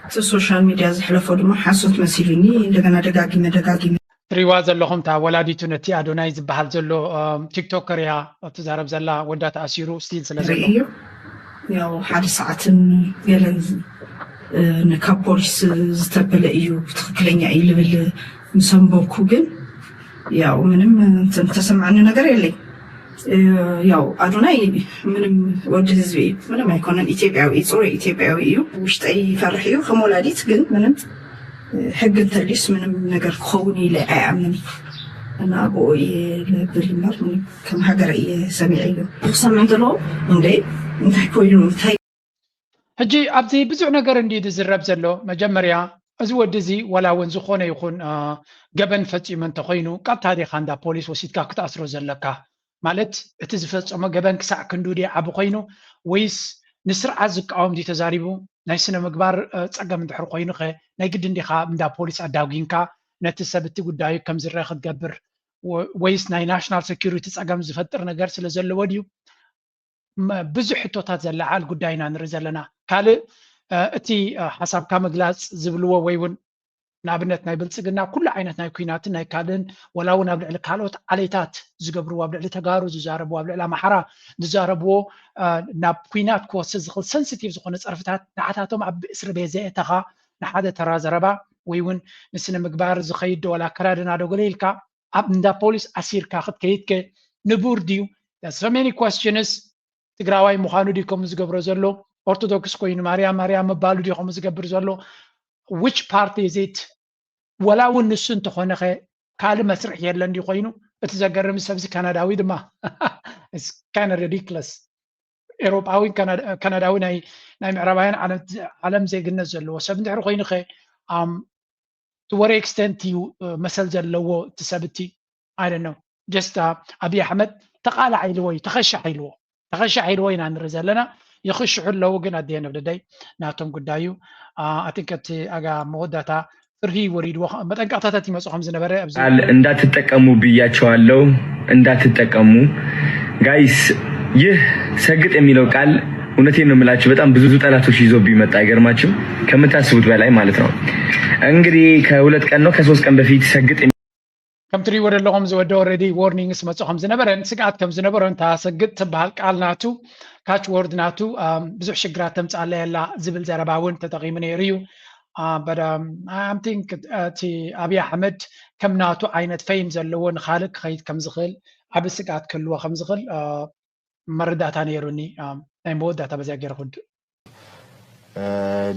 እቲ ሶሻል ሚድያ ዘሕለፎ ድማ ሓሶት መሲሉኒ እንደገና ደጋጊመ ደጋጊመ ትሪዋ ዘለኹም እታ ወላዲቱ ነቲ ኣዶናይ ዝበሃል ዘሎ ቲክቶከር እያ ትዛረብ ዘላ። ወዳ ተኣሲሩ ስቲል ስለ ዘሎ ርእዮ ያው ሓደ ሰዓትን ገለን ካብ ፖሊስ ዝተበለ እዩ ትክክለኛ እዩ ልብል ምስ ኣንበብኩ ግን ያው ምንም እንትን ተሰማዕኒ ነገር የለይ። ያው ኣዶናይ ምንም ወዲ ህዝቢ እዩ፣ ምንም ኣይኮነን። ኢትዮጵያዊ እዩ፣ ፅሩይ ኢትዮጵያዊ እዩ። ውሽጠይ ይፈርሕ እዩ ከም ወላዲት ግን ምንም ሕጊ እንተልዩስ ምንም ነገር ክኸውን ኢለ ኣይኣምን እና ብኡ እየ ልብል እምበር ምንም ከም ሃገረ እየ ሰሚዐ እዩ ክሰምዕ እንተለዎ እንደ እንታይ ኮይኑ እንታይ ሕጂ ኣብዚ ብዙሕ ነገር እንዲ ዝዝረብ ዘሎ መጀመርያ እዚ ወዲ እዚ ወላ እውን ዝኾነ ይኹን ገበን ፈፂሙ እንተኮይኑ ቀጥታ ዲኻ እንዳ ፖሊስ ወሲድካ ክትኣስሮ ዘለካ ማለት እቲ ዝፈፀሞ ገበን ክሳዕ ክንዱ ድዩ ዓቢ ኮይኑ ወይስ ንስርዓት ዝቃወም ድዩ ተዛሪቡ ናይ ስነ ምግባር ፀገም እንድሕር ኮይኑ ከ ናይ ግድን ዲኻ እንዳ ፖሊስ ኣዳጒንካ ነቲ ሰብ እቲ ጉዳዩ ከም ዝረአ ክትገብር ወይስ ናይ ናሽናል ሴኩሪቲ ፀገም ዝፈጥር ነገር ስለ ዘለዎ ድዩ ብዙሕ ሕቶታት ዘለዓል ጉዳይ ኢና ንርኢ ዘለና። ካልእ እቲ ሓሳብካ ምግላፅ ዝብልዎ ወይ እውን ንኣብነት ናይ ብልፅግና ኩሉ ዓይነት ናይ ኩናትን ናይ ካልእን ወላ እውን ኣብ ልዕሊ ካልኦት ዓሌታት ዝገብርዎ ኣብ ልዕሊ ተጋሩ ዝዛረብዎ ኣብ ልዕሊ ኣምሓራ ዝዛረብዎ ናብ ኩናት ክወስድ ዝኽእል ሰንስቲቭ ዝኾነ ፀርፍታት ንዓታቶም ኣብ እስሪ ቤት ዘእተኻ ንሓደ ተራ ዘረባ ወይ እውን ንስነ ምግባር ዝኸይድ ዶ ወላ ኣከዳድና ዶ ገለ ኢልካ ኣብ እንዳ ፖሊስ ኣሲርካ ክትከይድ ከ ንቡር ድዩ? So many questions ትግራዋይ ምዃኑ ድዩ ከምኡ ዝገብሮ ዘሎ? ኦርቶዶክስ ኮይኑ ማርያም ማርያም ምባሉ ድዩ ከምኡ ዝገብር ዘሎ? Which part is it? ወላ እውን ንሱ እንተኾነ ኸ ካልእ መስርሕ የለን ድዩ ኮይኑ? እቲ ዘገርም ሰብዚ ካናዳዊ ድማ kind of ridiculous ኤሮጳዊ ካናዳዊ ናይ ናይ ምዕራባውያን ዓለም ዜግነት ዘለዎ ሰብ እንድሕር ኮይኑ ኸ to what extent እዩ መሰል ዘለዎ እቲ ሰብ እቲ I don't know just ኣብይ ኣሕመድ ተቓላዕ ኢልዎ እዩ፣ ተኸሻሕ ኢልዎ፣ ተኸሻሕ ኢልዎ ኢና ንርኢ ዘለና። ይኽሽሑ ኣለዉ ግን ኣደየ ነብደደይ ናቶም ጉዳዩ። ኣቲንከ እቲ ኣጋ መወዳእታ ፍርሂ ወሪድዎ መጠንቀቕታታት ይመፁ ከም ዝነበረ ኣብዚ ቃል እንዳትጠቀሙ ብያቸዋለሁ። እንዳትጠቀሙ ጋይስ። ይህ ሰግጥ የሚለው ቃል እውነቴን ነው የምላችሁ፣ በጣም ብዙ ጠላቶች ይዞብኝ መጣ። አይገርማችሁ? ከምታስቡት በላይ ማለት ነው። እንግዲህ ከሁለት ቀን ነው ከሶስት ቀን በፊት ሰግጥ ከም ትሪእዎ ዘለኹም ዝወደ already warnings መፁ ከም ዝነበረን ስግኣት ከም ዝነበሮን እታ ሰግጥ ትበሃል ቃል ናቱ ካች ወርድ ናቱ ብዙሕ ሽግራት ተምፃለይ ኣላ ዝብል ዘረባ እውን ተጠቒሙ ነይሩ እዩ። ኣምቲንክ እቲ ኣብይ ኣሕመድ ከም ናቱ ዓይነት ፈይም ዘለዎ ንካልእ ክኸይድ ከም ዝኽእል ዓብ ስግኣት ክህልዎ ከም ዝኽእል መረዳእታ ነይሩኒ። ናይ መወዳእታ በዚኣ ገይረ ክውድእ።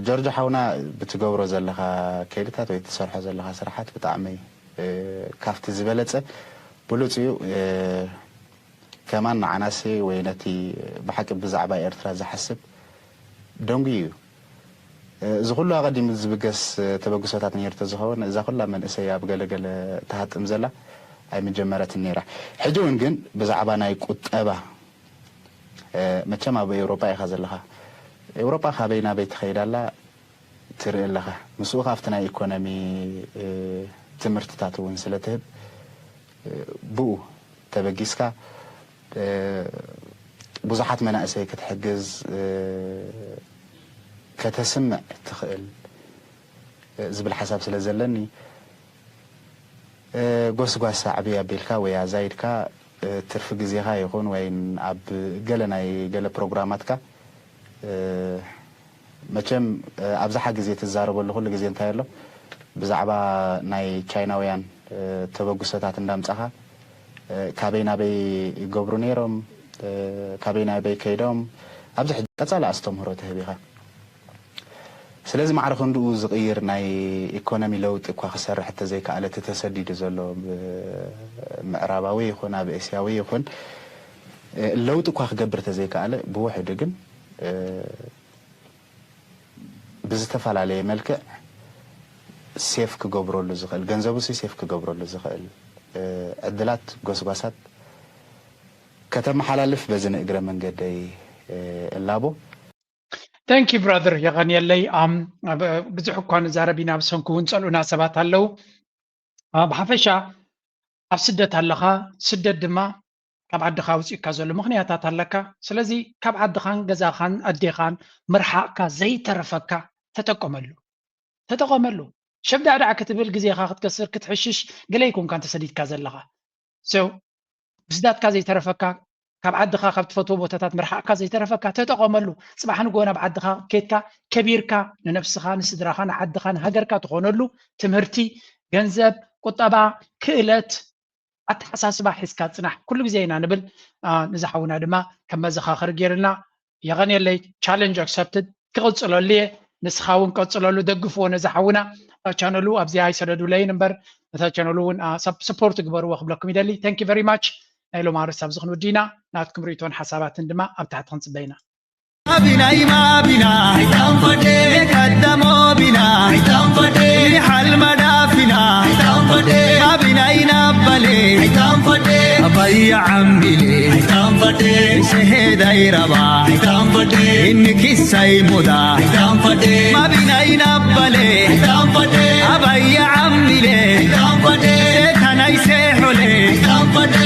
ጆርጆ ሓውና ብትገብሮ ዘለኻ ከይድታት ወይ ትሰርሖ ዘለኻ ስራሓት ብጣዕሚ ካብቲ ዝበለፀ ብሉፅ እዩ። ከማን ንዓናሲ ወይ ነቲ ብሓቂ ብዛዕባ ኤርትራ ዝሓስብ ደንጉዩ እዩ። እዚ ኩሉ ኣቐዲሙ ዝብገስ ተበግሶታት ነይሩ ተዝኸውን እዛ ኩላ መንእሰይ ኣብ ገለገለ ትሃጥም ዘላ ኣይምጀመረትን ነይራ። ሕጂ እውን ግን ብዛዕባ ናይ ቁጠባ መቸም ኣብ ኤውሮጳ ኢኻ ዘለኻ። ኤውሮጳ ካበይ ናበይ ትኸይድ ኣላ ትርኢ ኣለኻ። ምስኡ ካብቲ ናይ ኢኮኖሚ ትምህርትታት እውን ስለ ትህብ ብኡ ተበጊስካ ብዙሓት መናእሰይ ክትሕግዝ ከተስምዕ ትኽእል ዝብል ሓሳብ ስለ ዘለኒ ጎስጓስ ኣዕብይ ኣቢልካ ወይ ኣዛይድካ ትርፊ ግዜኻ ይኹን ወይ ኣብ ገለ ናይ ገለ ፕሮግራማትካ መቸም ኣብዝሓ ግዜ ትዛረበሉ ኩሉ ግዜ እንታይ ኣሎ ብዛዕባ ናይ ቻይናውያን ተበግሶታት እንዳምጻኻ ካበይ ናበይ ይገብሩ ነይሮም ካበይ ናበይ ከይዶም ኣብዚ ሕጂ ቀጻሊ ኣስተምህሮ ትህብ ኢኻ። ስለዚ ማዕረ ክንድኡ ዝቕይር ናይ ኢኮኖሚ ለውጢ እኳ ክሰርሕ እንተዘይከኣለ እቲ ተሰዲዱ ዘሎ ምዕራባዊ ይኹን ኣብ እስያዊ ይኹን ለውጢ እኳ ክገብር እንተዘይከኣለ ብውሕዱ ግን ብዝተፈላለየ መልክዕ ሴፍ ክገብረሉ ዝኽእል ገንዘቡ ሲ ሴፍ ክገብረሉ ዝኽእል ዕድላት ጎስጓሳት ከተመሓላልፍ በዚ ንእግረ መንገደይ እላቦ። Thank you brother የቐንየለይ። ብዙሕ እኳ ንዛረብ ኢና ብሰንኩ እውን ፀልኡና ሰባት ኣለዉ። ብሓፈሻ ኣብ ስደት ኣለኻ፣ ስደት ድማ ካብ ዓድኻ ኣውፂኡካ ዘሎ ምኽንያታት ኣለካ። ስለዚ ካብ ዓድኻን ገዛኻን ኣዴኻን ምርሓቕካ ዘይተረፈካ ተጠቀመሉ፣ ተጠቐመሉ። ሸብዳዕዳዕ ክትብል ግዜኻ ክትከስር ክትሕሽሽ ገለ ኣይኮንካን ተሰዲድካ ዘለኻ። So ምስዳትካ ዘይተረፈካ ካብ ዓድኻ ካብ ትፈትዎ ቦታታት ምርሓቕካ ዘይተረፈካ ተጠቐመሉ። ፅባሕ ንግሆ ናብ ዓድኻ ኬድካ ከቢርካ ንነብስኻ ንስድራኻ ንዓድኻ ንሃገርካ ትኾነሉ ትምህርቲ፣ ገንዘብ፣ ቁጠባ፣ ክእለት፣ ኣተሓሳስባ ሒዝካ ፅናሕ ኩሉ ግዜ ኢና ንብል። ንዝሓውና ድማ ከም መዘኻኸሪ ገይርልና የቐንየለይ። Challenge accepted። ክቕፅለሉ እየ። ንስኻ እውን ቀፅለሉ፣ ደግፍዎ ነዚ ሓውና። እታ ቻነሉ ኣብዚኣ ኣይሰደዱለይን እምበር ነታ ቻነሉ እውን support ግበርዎ ክብለኩም ይደሊ። Thank you very much። ናይ ሎም ኣርእስቲ ኣብዚ ክንውዲ ኢና። ናትኩም ርእቶን ሓሳባትን ድማ ኣብ ታሕቲ ክንፅበ ኢና። Mabinai mabina, itanfade, kadamo bina, itanfade, halmada fina, itanfade, mabinai nabale, itanfade, abaya amile, itanfade, seheda iraba, itanfade, inni kisai muda, itanfade, mabinai nabale, itanfade, abaya amile, itanfade, setanai sehole, itanfade,